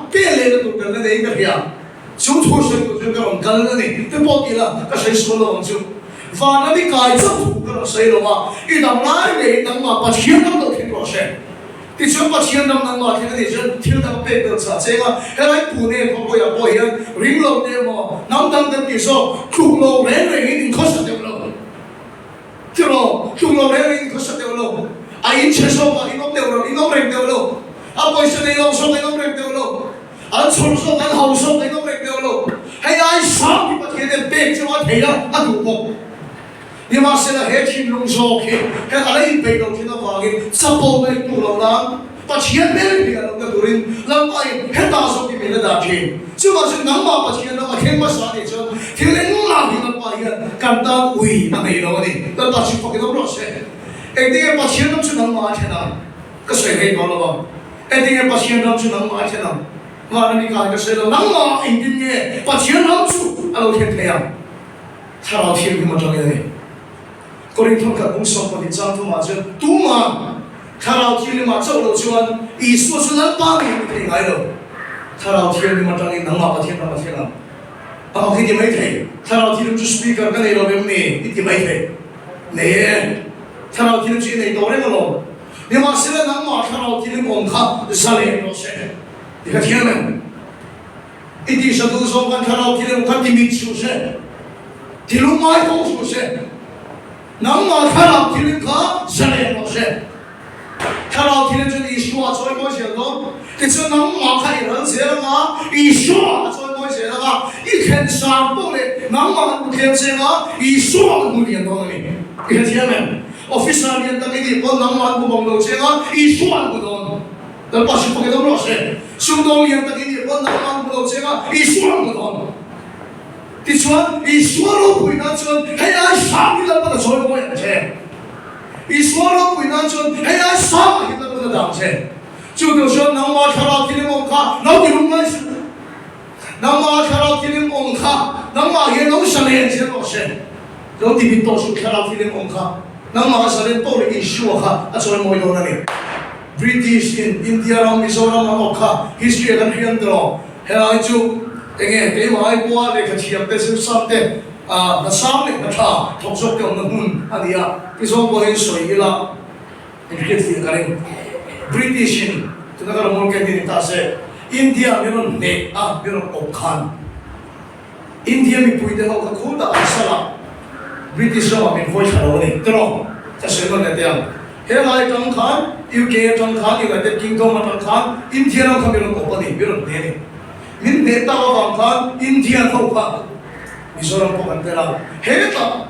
pe lehna tur kan la neiin ka hria. Chu thu sawi tur chuan ka rawn kal a ni. Te pawh ti la, ka sawi sual lo ang chu. Vanram i kai chauh thu ka rawn sawi lo a, i dam lai ngeiin nangmah Pathian ram lo thleng rawh se. Tichuan Pathian ram nangmah thleng a nih chuan thil dang pek belh chah cheng a, helai Pune khawpuiah pawh hian ring lo te emaw hnam dang kan tih zawk tluk lo reng rengin inkhawsa deuh lo. Tiraw, tluk lo reng reng in khawsa deuh lo. A in chhe zawk ah in awm deuh lo, in awm reng deuh lo. A pawisa nei lo zawk ah in awm reng deuh lo. An chhawr zawk, an hau zawk ah in awm reng deuh lo. Hei ai sang hi Pathian hian pek chu a thei a, a duh bawk. Nimahsela he thinlung zawk hi he a la inpeih lo thin avangin chapo na in duh lo nan Pathian hmel hliah lohna turin Lalpain hetah zawk hi min la dah thin. Chuvang chuan nangmah Pathian ram a thleng hmasa anih chuan thil engmah hi Lalpa hian kan tan ui a nei lo a ni. Lalpa chu fakin awm rawh se. Engtinge Pathian ram chu nangmah a thlen ang? Ka sawi rei tawh lo ang. Engtinge Pathian ram chu nangmah a thlen ang? Vana mi kai ka sawi lo. Nangmah engtin nge Pathian ram chu a lo thlen thei ang? Thlarau Thianghlim atangin a ni. Korinthon khat bung 12 chang thumah chuan tumah Thlarau Thianghlimah chauh lo chuan Isua chu Lalpa ngei ni thei ngai lo. Thlarau Thianghlim atangin nangmah Pathian ram a thleng ang. Amah khi ti mai thei. Thlarau Thianghlim chu speaker ka nei lo em ni? I ti mai thei. Nei e. Thlarau Thianghlim chu i nei tawh reng alawm. Nimahsela nangmah Thlarau Thianghlim awm kha zalen rawh se. Ti kha thiam em? I tisa duh zawng kan Thlarau Thianghlim kha ti mit suh se. Ti lungngai ko suh se. Nangmah Thlarau Thianghlim kha zalen rawh se. Thlarau Thianghlim chuan Isua a chawi mawi zel dawn. Tichuan nangmah kha i ral zel anga, Isua a chawi mawi zel anga, i thlen sang pawh leh nangmah an hmu tlem che anga, Isua an hmu lian dawn a ni. I hrethiam em? Officer lian tak i nih pawn nangmah an hmu bang lo che anga, Isua an hmu dawn. Lalpa hrilh fak in awm rawh se. Sumdawng lian tak i nih pawn nangmah an hmu lo che anga, Isua an hmu dawn. Tichuan, Isua ropui nan chuan hei ai sang hi Lalpan a chawi mawi ang che. Isua ropui nan chuan hei ai sang ah hian Lalpan a dah ang che. Chu tur chuan nangmah thlarau thilim awm kha lo ti lung ngai suh. Nangmah thlarau thilim awm kha nangmah hian lo zalen zel rawh se. Lo ti mit tawh suh thlarau thilim awm kha nangmah a zalen tawh leh Isua kha a chawi mawi dawn a ni. British in India ram Mizoram an awk kha history ah kan hriam tawh. Helai chu enge keimah ai pawha lehkha thiam te zir te hna sang leh hna tha thawk zawk te awmna hmun a ni a, tizawng pawh hian sawi ila inhriat fiah ka ring. British in tuna ka rawn ngawl ni ta se India min rawn hneh a min rawn awp khan India mipui te ho kha khu tak an sal a, British ramah min vawi thla lo a ni tiraw? Ka sawi nawn leh teh ang. Helai atang khan UK atang khan United Kingdom atang khan India ram kha min rawn awp a ni, min rawn hneh a ni. Min hneh tak avang khan Indian ho kha Mizoram pawh kan tel a, hetah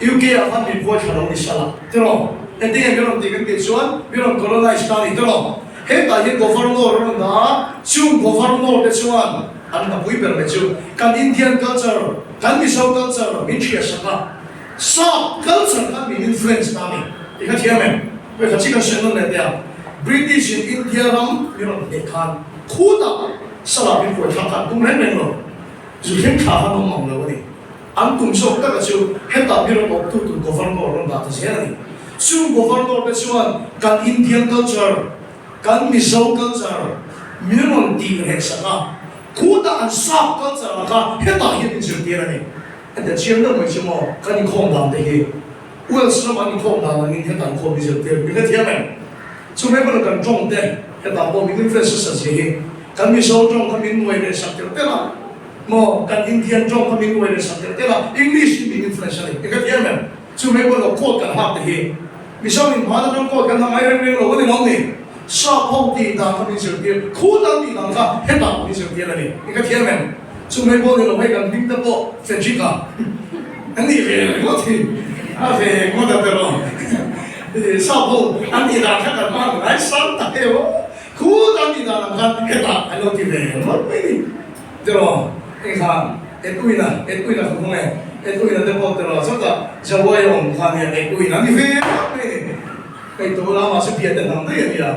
UK ah khan min vawi thla lo ni sala tiraw? Engtinge min rawn tih kan tih chuan min rawn colonize ta a ni tiraw? Hetah hian Governor a rawn dah a, chung Governor te chuan an hnapui ber mai chu kan Indian culture, kan Mizo culture min hriatsak a, Sap culture khan min influence ta a ni tih kha thiam em? Hei kha chi kan sawi nawn leh teh ang. British in India ram min rawn hneh khan khutah salah min kuai thlak kha an tum reng reng lo. Zu thleng thla khan awm mang lo a ni. An tum zawk taka chu hetah mi rawn awptu tur governor rawn dah ta zel a ni. Chung governor te chuan kan Indian culture, kan Mizo culture min rawn tih reh sak a, khutah an sap culture ah kha hetah hian min zirtir a ni. Hetiang chiang deuh mai chu maw kan inkhawm dan te hi Wales ram an inkhawm dan angin hetah inkhawm hi zirtir mi ka thiam em? Chu mai pawh kan tawng te hetah pawh min influence nasa zia hi kan Mizo tawng kha min nuai leh sak telh telh a maw kan Indian tawng kha min nuai leh sak telh telh a English hi min influence a ni i ka thiam em? Chu mai pawh lo coat kan hak te hi Mizo in hmaan atang coat kan ha ngai reng reng lo a ni lo ni Sap ho tih dan kha min zirtir khutan tih dan kha hetah min zirtir a ni i ka thiam em? Chu mai pawh ni lo hei kan hming te pawh Frederick-a an nih ve ringawt hi. A ve ngawt a tiraw? Sap ho an tih dan kha kan hman ngai sang tak em aw. Khut an tih dan ang khan hetah an lo ti ve ngawt mai ni tiraw? Heng khan Edwin-a, Edwin-a kha khawnge? Edwin-a te pawh tiraw chutah Jawai a awm kha nia Edwin-a ni ve ngawt mai ni. Hei tuna mahse biate hnam daih a nia.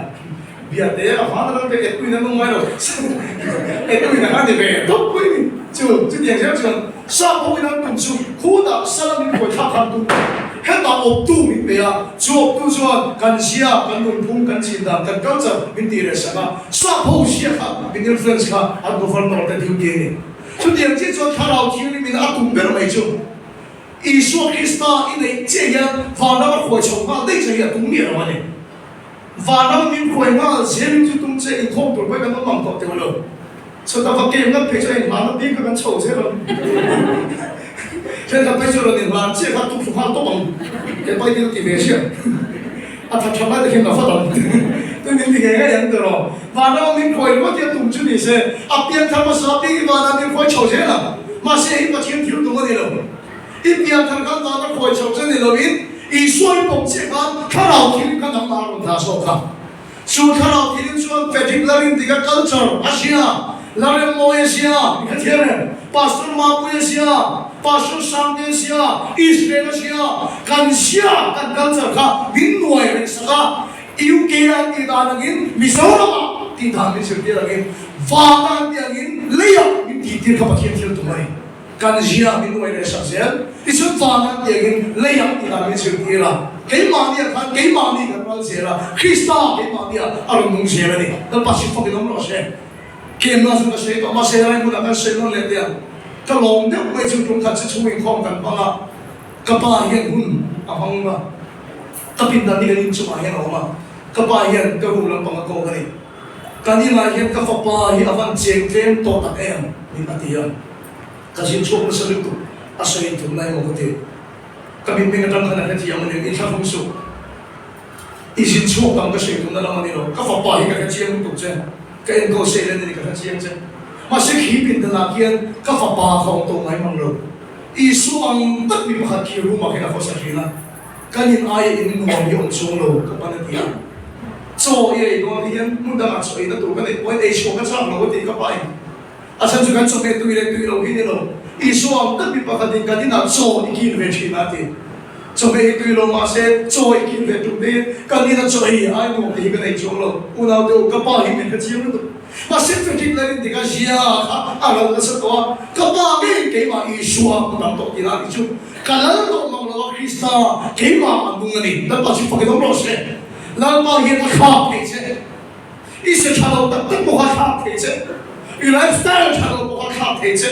Biate a van atang te Edwin an awm ngai lo. Edwin a kha ni ve tawp mai ni. Chu chutiang zel chuan sap ho in an tum chu khutah sala min khawi thlak khan tum hetah awptu min pe a, chu awptu chuan kan zia, kan nunphung, kan chin dan, kan culture min tih reh sak a, sap ho zia kha min influence kha an governor te duty a ni. Chutiang chiah chuan thlarau thianghlim in a tum ber mai chu. Isua Krista i neih chiah hian vanram a khuai chho nghal daih che hi a tum miah lo a ni. Vanram min khuai nghal zelin chu tum che inkhawm tur pawhin kan awm ang tawh teuh lo. Chhuat a va kem ngat phei chu a inhlan a bik kha kan chho zel ang. Thenkhat phei chu rawn inhlan chiah kha tuk thlu nghal tawp ang. Ke pai dil ti ve hriat. A tha tha lai te khian ka vat ang. Tui min ti ngei ngei ang tiraw. Vanram min khuai ringawt hi a tum chu ni se, a pianthar hmasa a piangin vanah min khuai chho zel ang. Mahse hei Pathian thil tum a ni lo. I pianthar khan vana khuai chho che ni loin Isua i pawm chiah khan thlarau thil kha nangmah a rawn thlah zawk kha. Chu thlarau thilin chuan Frederick Larindika culture a hria, Laremmawi a hria, i kha thiam em? Pastor Mapui a hria, Pastor Sangte a hria, Israel a hria, kan hria kan culture kha min nuai reng sak a, UK a an tih dan angin Mizoramah tih dan min zirtir angin vana an tih angin leiah min tihtir kha Pathian thil tum a ni. Kan zia min uai leh sak zel. Tichuan vana tiangin leiah tih dan min zirtir a, keimahniah khan keimahni kan ral zel a, Krista keimahniah a rawn nung zel a ni. Lalpa si fawkin awm rawh se. Kemna chu ka sawi tawh, mahse helai hmunah kan sawi nawn leh teh ang. Ka lawm deuh mai chu tum khat chu chhung inkhawm kan hmang a, ka pa hian hun a hmang a, ka pindan hi kan inchungah hian a awm a, ka pa hian ka room lampang a kawk a ni. Kan inah hian ka fapa hi a van cheng tlem tawh tak em? min a ti a. Ka zin chhuak nasa lutuk a sawi in thum lai maw ka ti. Ka mitmeng atang khan a hrethiam a ni, inthlahrung suh. I zin chhuak tam ka sawi tumna lam a ni lo, ka fapa hi ka hrechiang lutuk che, ka enkawl sei len a ni ka hrechiang che. Mahse khi pindanah khian ka fapa kha awm tawh ngai mang lo. Isua ang tak mi pakhat khi room ah khian a khawsa thin a. Kan in aia in nuam hi awm chuang lo ka pan a ti a. Chaw i ei dawn hian hmun dangah chaw eina tur ka neih pawhin ei chhuah ka chak lo a ti ka pa in. A chhan chu kan chawhmeh tui leh tui lo hi ni lo. Isua ang tak mi pakhatin kan inah chaw i kil ve thin a ti. Chawhmeh hi tui lo mahse chaw i kil ve tum deuhin kan ina chaw ei ai nuam te hi ka nei chuang lo. Unau te u ka pa hi min hre chiang lutuk. Mahse Frederick Larin tika zia kha a ral nasa tawh a, ka pa ngeiin keimah Isua hmu tam tawh tih lah ni chu ka lal tawh mang lo a, Krista keimah a nung a ni. Lalpa chu fakin awm rawh se. Lalpa hian a thlak thei che. I se tha lo tak tak pawh kha a thlak thei che. I lifestyle tha lo pawh kha a thlak thei che.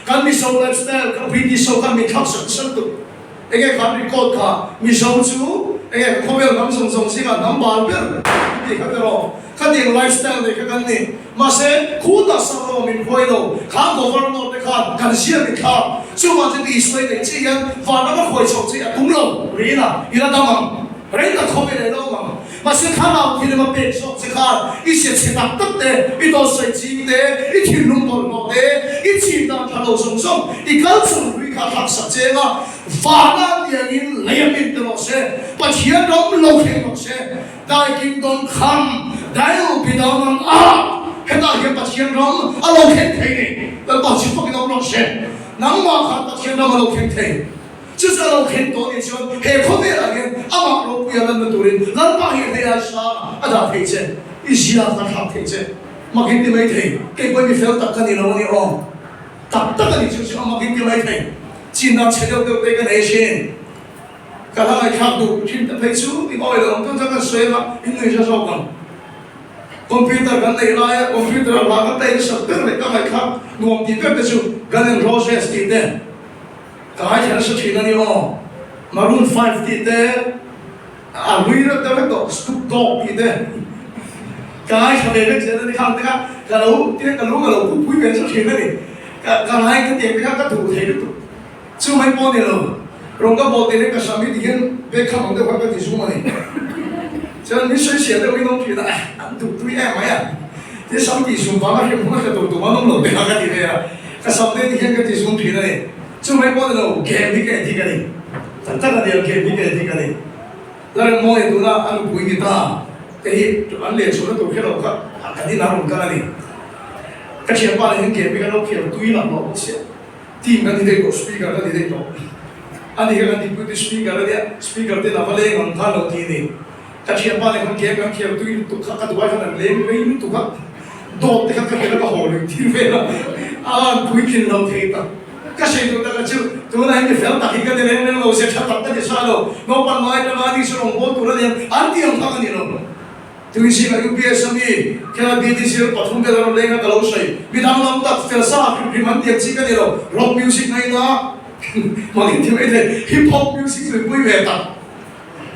Kan Mizo lifestyle kha British ho khan min thlak sak nasa lutuk. Enge khan record kha Mizo chu enge khawvel hnam zawng zawng zingah hnam bal ber an tih kha tiraw? Khatiang lifestyle nei kha kan ni. Mahse khutah Sarlo min huai lo. Kha Governor te khan kan zia min thlak. Chuvang chuan Isua i neih chiah hian vanram a khuai chhoh che a tum lo. Rina, i la dam ang. Rei tak khawvel ei lo ang. Mahse thlarau thil ema pek zawk che khan i sia chhe tak tak te, i dawtsawi ching te, i thinlung bawlhhlawh te, i chim dan tha lo zawng zawng, i culture hlui kha a thlak sak che anga vana tiangin lei a pin te rawh se, Pathian ram lo thleng rawh se, Thy kingdom come, thy will be done on earth, hetah hian Pathian ram a lo thleng thei ni, Lalpa chu fakin awm rawh se, nangmah khan Pathian ram a lo thleng thei. Chu chu a lo khen tawh anih chuan he khawvelah hian amah ropuia lanna turin Lalpa hi hei ai sang a dah thei che, i zia a thlak thei che. Mak in ti mai thei, kei pawhin mi fel tak ka ni lo a ni aw. Tak tak a ni chu chu a mak in ti mai thei. Chinna chhe deuh deuh te ka nei thin. Ka hla ngaihthlak duh thin te phei chu i awi lo ang chuan chuan kan sawi anga in nui hre zawk ang. Computer kan neih laia computer a hla ka play nasa ber leh ka ngaihthlak nuam tih ber te chu Guns N' Roses tih te. Ka ngaithla nasa thin a ni aw. Maroon 5 tih te, a hlui reuh deuh vek tawh, Snoop Dogg tih te ka ngaithla ve vek zel a ni. Khang te kha ka lo tia ka lu ka lo pupui ve nasa thin a ni. Ka ka ngai ka tiang te kha ka duh thei lutuk. Chu mai pawh ni lo, rawng ka bawl tih leh ka sam hi ti hian bag kham ang deuh khan ka ti zum a ni. Chuan min sawi sial deuh in awm thin a, eh an duh tui em mai a, ti sam tih zum vanga hrim hmun a hre tur tum an awm lo te kha ka ti ve a, ka sam te ti hian ka ti zum thin a ni. Chu mai pawh ni lo, game hi ka en thik a ni. Tak tak a ni ang game hi ka en hi ka ni. Lalremmawia tuna a nupui ni ta te hi an leh chhuahna tur kher lo kha kan inah rawn kal a ni. Ka thianpa nen hian game hi kan lo khel tui lam lo bawk sia. Team kan ni daih tawh, speaker kan ni daih tawh. Ani kha kan deputy speaker a nia, speaker ten a va leng ang khan lo ti a ni. Ka thianpa nen khan game kan khel tui lutuk kha, ka duai khan an leng rei lutuk a, dawt te kha ka hrilh a ka haw lui tir vel a, a an puitlin lo thei tak. Ka sawi duh taka chu tunah hian mi fel tak hi ka ni reng reng lo, ze tha tak ka ti sa lo, naupang ngai atanga ani chu rawngbâwl tur a ni ang, an ti ang kha ka ni lo. Tuizing a UPS a mi khela BDC ram pathum vel a rawn leng a ka lo sawi, mi danglam tak fel sa hrim hrim an ti ang chi ka ni lo, rock music ngaina hmang in ti mai thei, hip hop music tuipui ve tak.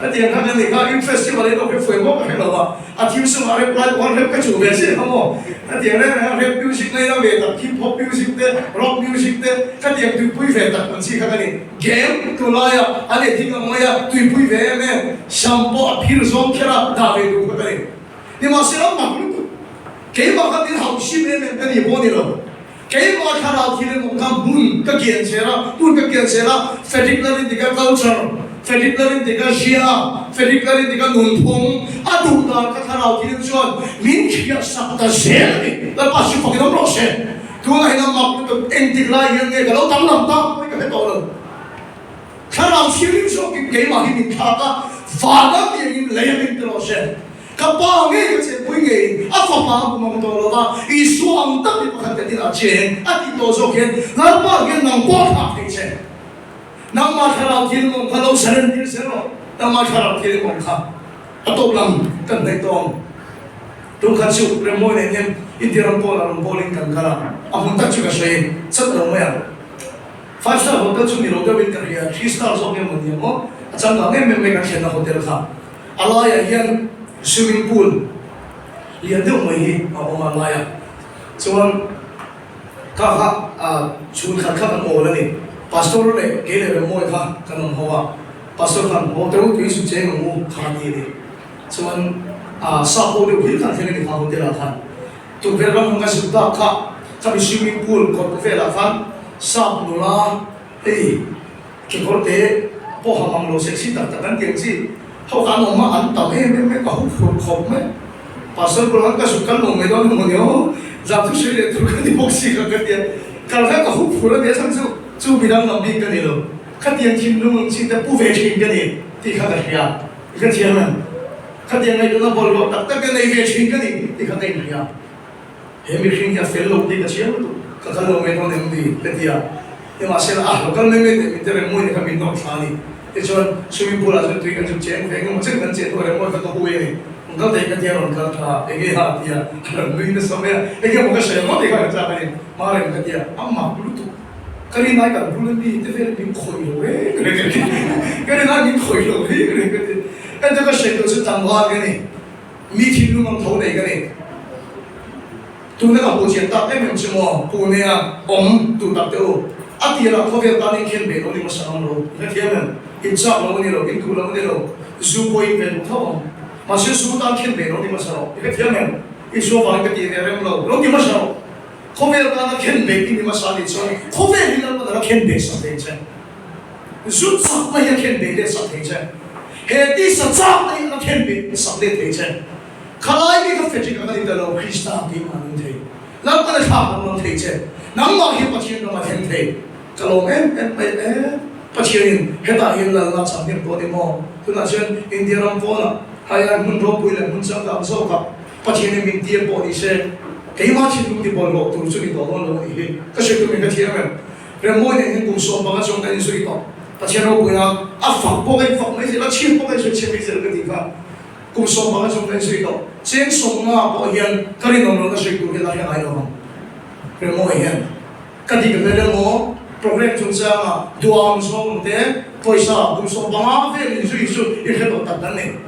Hetiang khan a ni kha youth festival in awk hi fuai maw ka hre lo a, a thil sumah rep lai pawh khan rep ka chuh ve chiah kha maw. Hetiang reng reng a rap music ngaina ve tak, hip hop music te, rock music te, khatiang tuipui ve tak ang chi kha ka ni. Game tunlaia an ei thing ang mai a, tuipui ve em em, sam pawh a phir zawng kher a dah ve duh kha ka ni. Nimahsela mak lutuk, keimah kha min hauh hrim em em ka ni pawh a ni lo. Keimah thlarau thil emaw kha hmun ka kian zel a, hmun ka kian zel a, Frederick Lalindika culture, Frederick Lalindika zia, Frederick Lalindika nunphung a duh dan kha thlarau thil chuan min thiah sak ta zel a ni. Lalpa chu fakin awm rawh se. Tunah hian a mak lutuk engtik lai hian nge ka lo danglam ta pawhin ka hre tawh lo. Thlarau thianghlim zawkin keimah hi min thlak a, van a piangin lei a min ti rawh se. Ka pa ngei ka chenpui ngeiin a fapa a hmu mang tawh lo va, Isua ang tak mi pakhat kan inah cheng a tih tawh zawk hian Lalpa hian nang pawh a thlak thei che. Nangmah thlarau thil mawng kha lo surrender zel rawh, nangmah thlarau thil mawng kha a tawp lam kan hnaih tawh ang. Tumkhat chu Remmawi nen hian India ram pawnah rawn bawlin kan kal a, a hmun tak chu ka sawi chat lo mai ang. Five star hotel chu ni lo deuhin ka hria, three star zawk nge maw ni ang aw, a changkang em em mai kan thlenna hotel kha. A laiah hian swimming pool lian deuh mai hi a awm a, a laiah chuan kha kha chhun khat kha kan awl a ni. Pastor leh kei leh Remmawi kha kan awm ho a, Pastor khan haw teuh tui chu cheng ang u kha a ti a ni. Chuan sap ho deuh hlir khan thleng a ni kha hotel ah khan. Tukverh ram hmun ka zuk tak kha khami swimming pool kawt velah khan sap nula hei Kekawr te pawh ha mang lo sexy tak tak an ti ang chi. Ho kha an awm a, an tam em em mai, ka hu phur khawp mai. Pastor bulah khan ka zuk kal lo mai dawn emaw ni aw, zan chu sawi leh tur ka ni bawk si kha ka ti a. Kal kha ka hu phur a nia chhan chu chu midang lam bik ka ni lo. Khatiang thinlung ang chi te pu ve thin ka ni tih kha ka hria. I ka thiam em? Khatiang ngaihtuahna bawlhhlawh tak tak te nei ve thin ka ni tih kha ka inhria. He mihring hi a fel lo tih ka chiang lutuk, ka kal lo mai dawn em ni? ka ti a. Nimahsela, a lo kal mai mai teh min ti reng mawi ni kha min nawr thla a ni. Tichuan, swimming pool ah chuan tui kan zuk cheng ve engemaw chen kan cheh hnuah reng mawi kha ka hui a ni. Rawn kal thei ka ti a, rawn kal tha, enge ha a ti a, a rawn nui nasa mai a, enge maw ka sawi ang ngawt tih kha ka chak a ni. Hma reng ka ti a, a mak lutuk. Ka rin ai kan bula mi te vel min khawih lo reng reng a ti. Ka rin ai min khawih lo reng reng a ti. Heta ka sawi tur chu tlangval ka ni. Mi thinlung ang tho nei ka ni. Tuna ka hmuh chian tak em em chu maw Pune-a awm duh tak teh u. A tirah khawvel tan in khen ve lo ni maw sang lo. I hrethiam em? In chak lo a ni lo, in duh lo a ni lo. Zu pawh in ve duh tho ang. Mahse zu tan khen ve lo ni hmasa rawh. I hrethiam em? Isua vangin ka tih ve rem lo. Lo ti hmasa rawh. Khawvel tana khen ve i ni hmasa nih chuan khawvel hi Lalpan a la khen ve sak thei che. Zu chakna hi a khen ve let sak thei che. He tisa chakna hi a la khen ve sak let thei che. Khalai mi kha Frederick a ka ni ta lo, Krista keimah a nung thei. Lalpan a thlak ram ram thei che. Nangmah hi Pathian ram a thleng thei. Ka lawm em em mai e. Pathianin hetah hian lalna chang hnem dawn emaw? Tunah chuan India ram pawnah haiah hmun ropui leh hmun changkang zawkah Pathianin min tir pawh ni se, keimah thinlung ti bawlhhlawh tur chu ni tawh dawn lo a nih hi. Ka hre tumin ka thiam em? Remmawi nen hian kum 15 chuan kan inzui tawh. Pathian ropuina a fak pawh ka infak mai zel a, chhiat pawh ka insawi chhiat mai zel ka tih kha. Kum 15 chuan kan inzui tawh. Cheng 50 pawh hian ka rinawm lohna sawi tur hian a hre ngai lo ang. Remmawi hian ka dik vel emaw program chungchanga duang zawng te pawisa kum 15 vel inzui chu i hre tawh tak kan nei.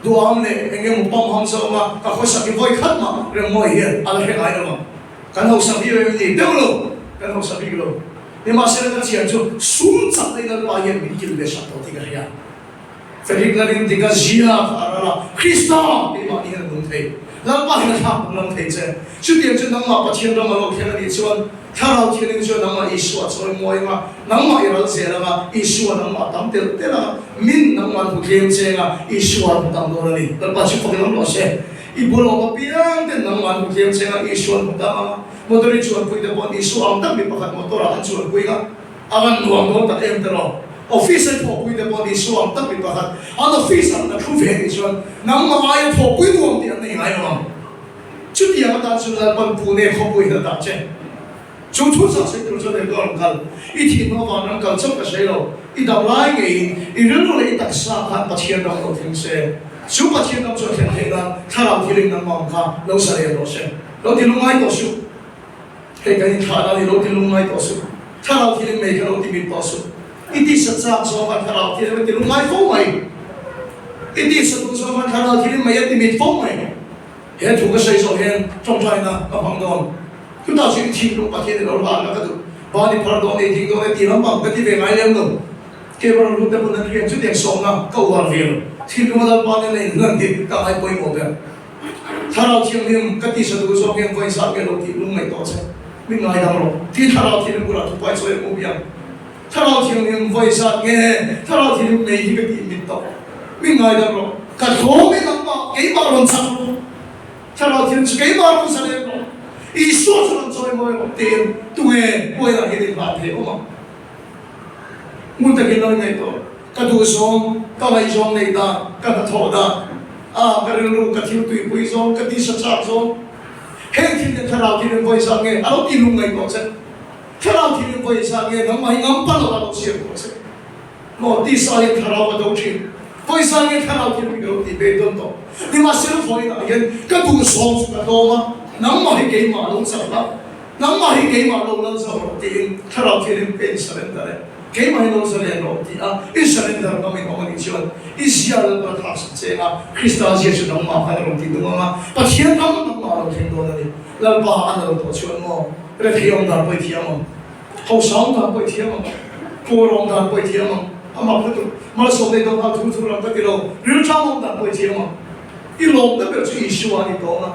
Duang leh eng emaw pamham zawnga ka khawsak hi vawi khat mah Remmawi hian a la hre ngai lo ang. Kan hausa bik em ni? Deuh lo! Kan hausa bik lo. Nimahsela ka chian chu sum chak leh Lalpa hian min kil ve sak tawh tih ka hria. Frederick Lalin dik a zia kha a ral a, Krista keimahni hian a nung thei. Lalpa hian a thlak danglam thei che. Chutiang chu nangmah Pathian ram a lo thleng a nih chuan Thlarau Thianghlim chuan nangmah Isua a chawi muai anga, nangmah i ral zel anga, Isua nangmah a tam telh telh anga, min nangmah an hmu tlem cheng a, Isua an hmu tam dawn a ni. Lalpa chu fak lam rawh se. I bul awm apiang ten nangmah an hmu tlem cheng a, Isua an hmu tam anga, motor i chuanpui te pawh Isua ang tak mi pakhat motor ah an chuanpui anga, A van nuam dawn tak em tiraw? Office a thawhpui te pawh Isua ang tak mi pakhat an office ah na thu ve nih chuan nangmah aia thawhpui nuam tih an nei ngai lo ang. Chutiang atan chuan Lalpan Pune khawpui hi a dah che. Chu thu chah sawi tur chuan engkaw rawn kal? I thihna avang rawn kal chauh ka sawi lo. I dam lai ngeiin i rilru leh i taksa khan Pathian ram lo thleng se. Chu Pathian ram chu a thlen theih nan Thlarau thiling nangmah ang kha lo zalen rawh se. Lo ti lungngai tawh suh. Hei kan inthlah dan hi lo ti lungngai tawh suh. Thlarau thil in mei kha lo ti mit tawh suh. I tisa chak zawng khan thlarau thil a ti lungngai fo mai. I tisa duh zawng khan thlarau thil in mei a ti mit fo mai. He thu ka sawi zawh hian tawngtaina ka hmang dawn. Chutah chu i thinlung Pathian i lo hlan la ka duh. Van i phar dawn e, i ding dawn e ti lampang ka ti ve ngai lem lo. Keimaron lut te hmun an rian chutiang sawmna ka uar ve lo. Thinlung a Lalpa nen a inhlan hi ka ngai pawimawh ber. Thlarau Thianghlim ka tisa duh zawk hian vawi zat nge lo tih lung ngaih tawh che, min ngaidam rawh. Ti Thlarau Thianghlim bulah thupuai chawi a hmu biang. Thlarau Thianghlim vawi zat nge Thlarau Thianghlim nei hi ka tih mit tawh, min ngaidam rawh. Ka tlawm i nangmah keimah rawn chak rawh. Thlarau Thianghlim chu keimah rawn zalen rawh. Isua chu rawn chawi mawi rawh tiin tunge huaiah hian inhlan thei awm ang? Hmun takin lo ingaihtuah. Ka duhzawng, ka ngaihzawng nei dan, ka hnathawh dan, a ka rilru, ka thil tuipui zawng, ka tisa chak zawng, heng thil te thlarau thil in vawi zat nge a lo ti lung ngaihtuah che? Thlarau thil in vawi zat nge nangmah hi ngam pal lo a lo siam tawh che? Maw tisa hian thlarau a do thin, vawi zat nge thlarau thil hi ka lo tih ve dawn tawh? Nimahsela vawiinah hian ka duhzawng chu ka tlawm a, nangmah hi keimah lo chak la, Nangmah hi keimah lo lal zo rawh tiin thlarau thianghlim ka in surrender e, keimah hi lo zalen rawh ti a i surrender ngam in awm a nih chuan i zia Lalpa thlak sak che anga Krista zia chu nangmah khan a rawn ti tung anga Pathian ram nangmah a lo thleng dawn a ni. Lalpa a nal tawh chuan maw rethei awm dan pawh i thiam ang, hausa awm dan pawh i thiam ang, puar awm dan pawh i thiam ang, amah lutuk malsawm nei dawn nghal thu thu lam ka ti lo, rilṭam awm dan pawh i thiam ang. I lawmna ber chu Isua a ni tawng a.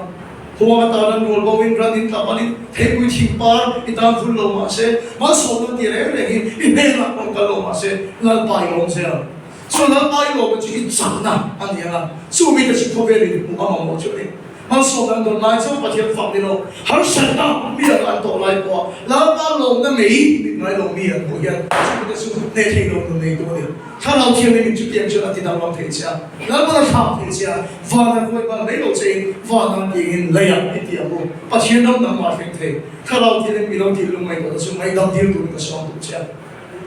Huang atan an rual bo in ran in tlap an in theipui thing par i tan vul lo mah se, malsawmna ti reng reng hi i hnenah rawn kal lo mah se, Lalpa i lawm zel ang. Chu Lalpa i lawmna chu i chakna a ni ang a, chu mite chu khawvel in hmuh a mamawh chu a ni. Malsawmna an dawn lai chuan Pathian fak ni lo, harsatna mi anga an tawh lai pawha Lalpa lawmna mei mit ngai lo mi an hmuh hian chu mite chu hneh thei lo nun neitu a ni. Thlarau Thianghlim in chutiang chuan a ti danglam thei che a, Lalpan a thlak thei che a, van a ruai bal mai lo che in van an tiangin leiah i ti ang u. Pathian ram nangmah thleng thei. Thlarau Thianghlim i lo tih lung ngaihtuahna chu ngaihdam dil turin ka sawm duh che a.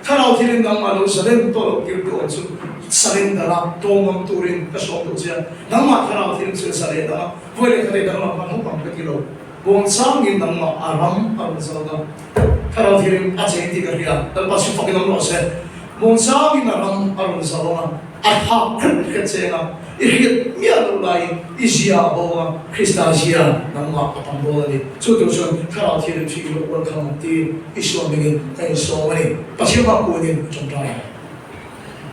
Thlarau Thianghlim nangmah lo zalen tawh loh tir tu awm chu surrender a tawngam turin ka sawm duh che a. Nangmah Thlarau Thianghlim chu zalen ang a, vawi leh khat ei danglam hman hawp ang ka ti lo. Buangchangin nangmah a ram a rawn zawk a, Thlarau Thianghlim a cheng tih ka hria, Lalpa chu fakin awm rawh se. Buangchangin a ram a rawn zawk a, a thlak hret hret cheng a, i hriat miah loh laiin i zia a bo a, Krista zia nangmah a tam dawn a ni. Chu tur chuan Thlarau Thianghlim chu i lo welcome ang tiin Isua hmingin ka insawm a ni. Pathian hma kunin a tawngtai.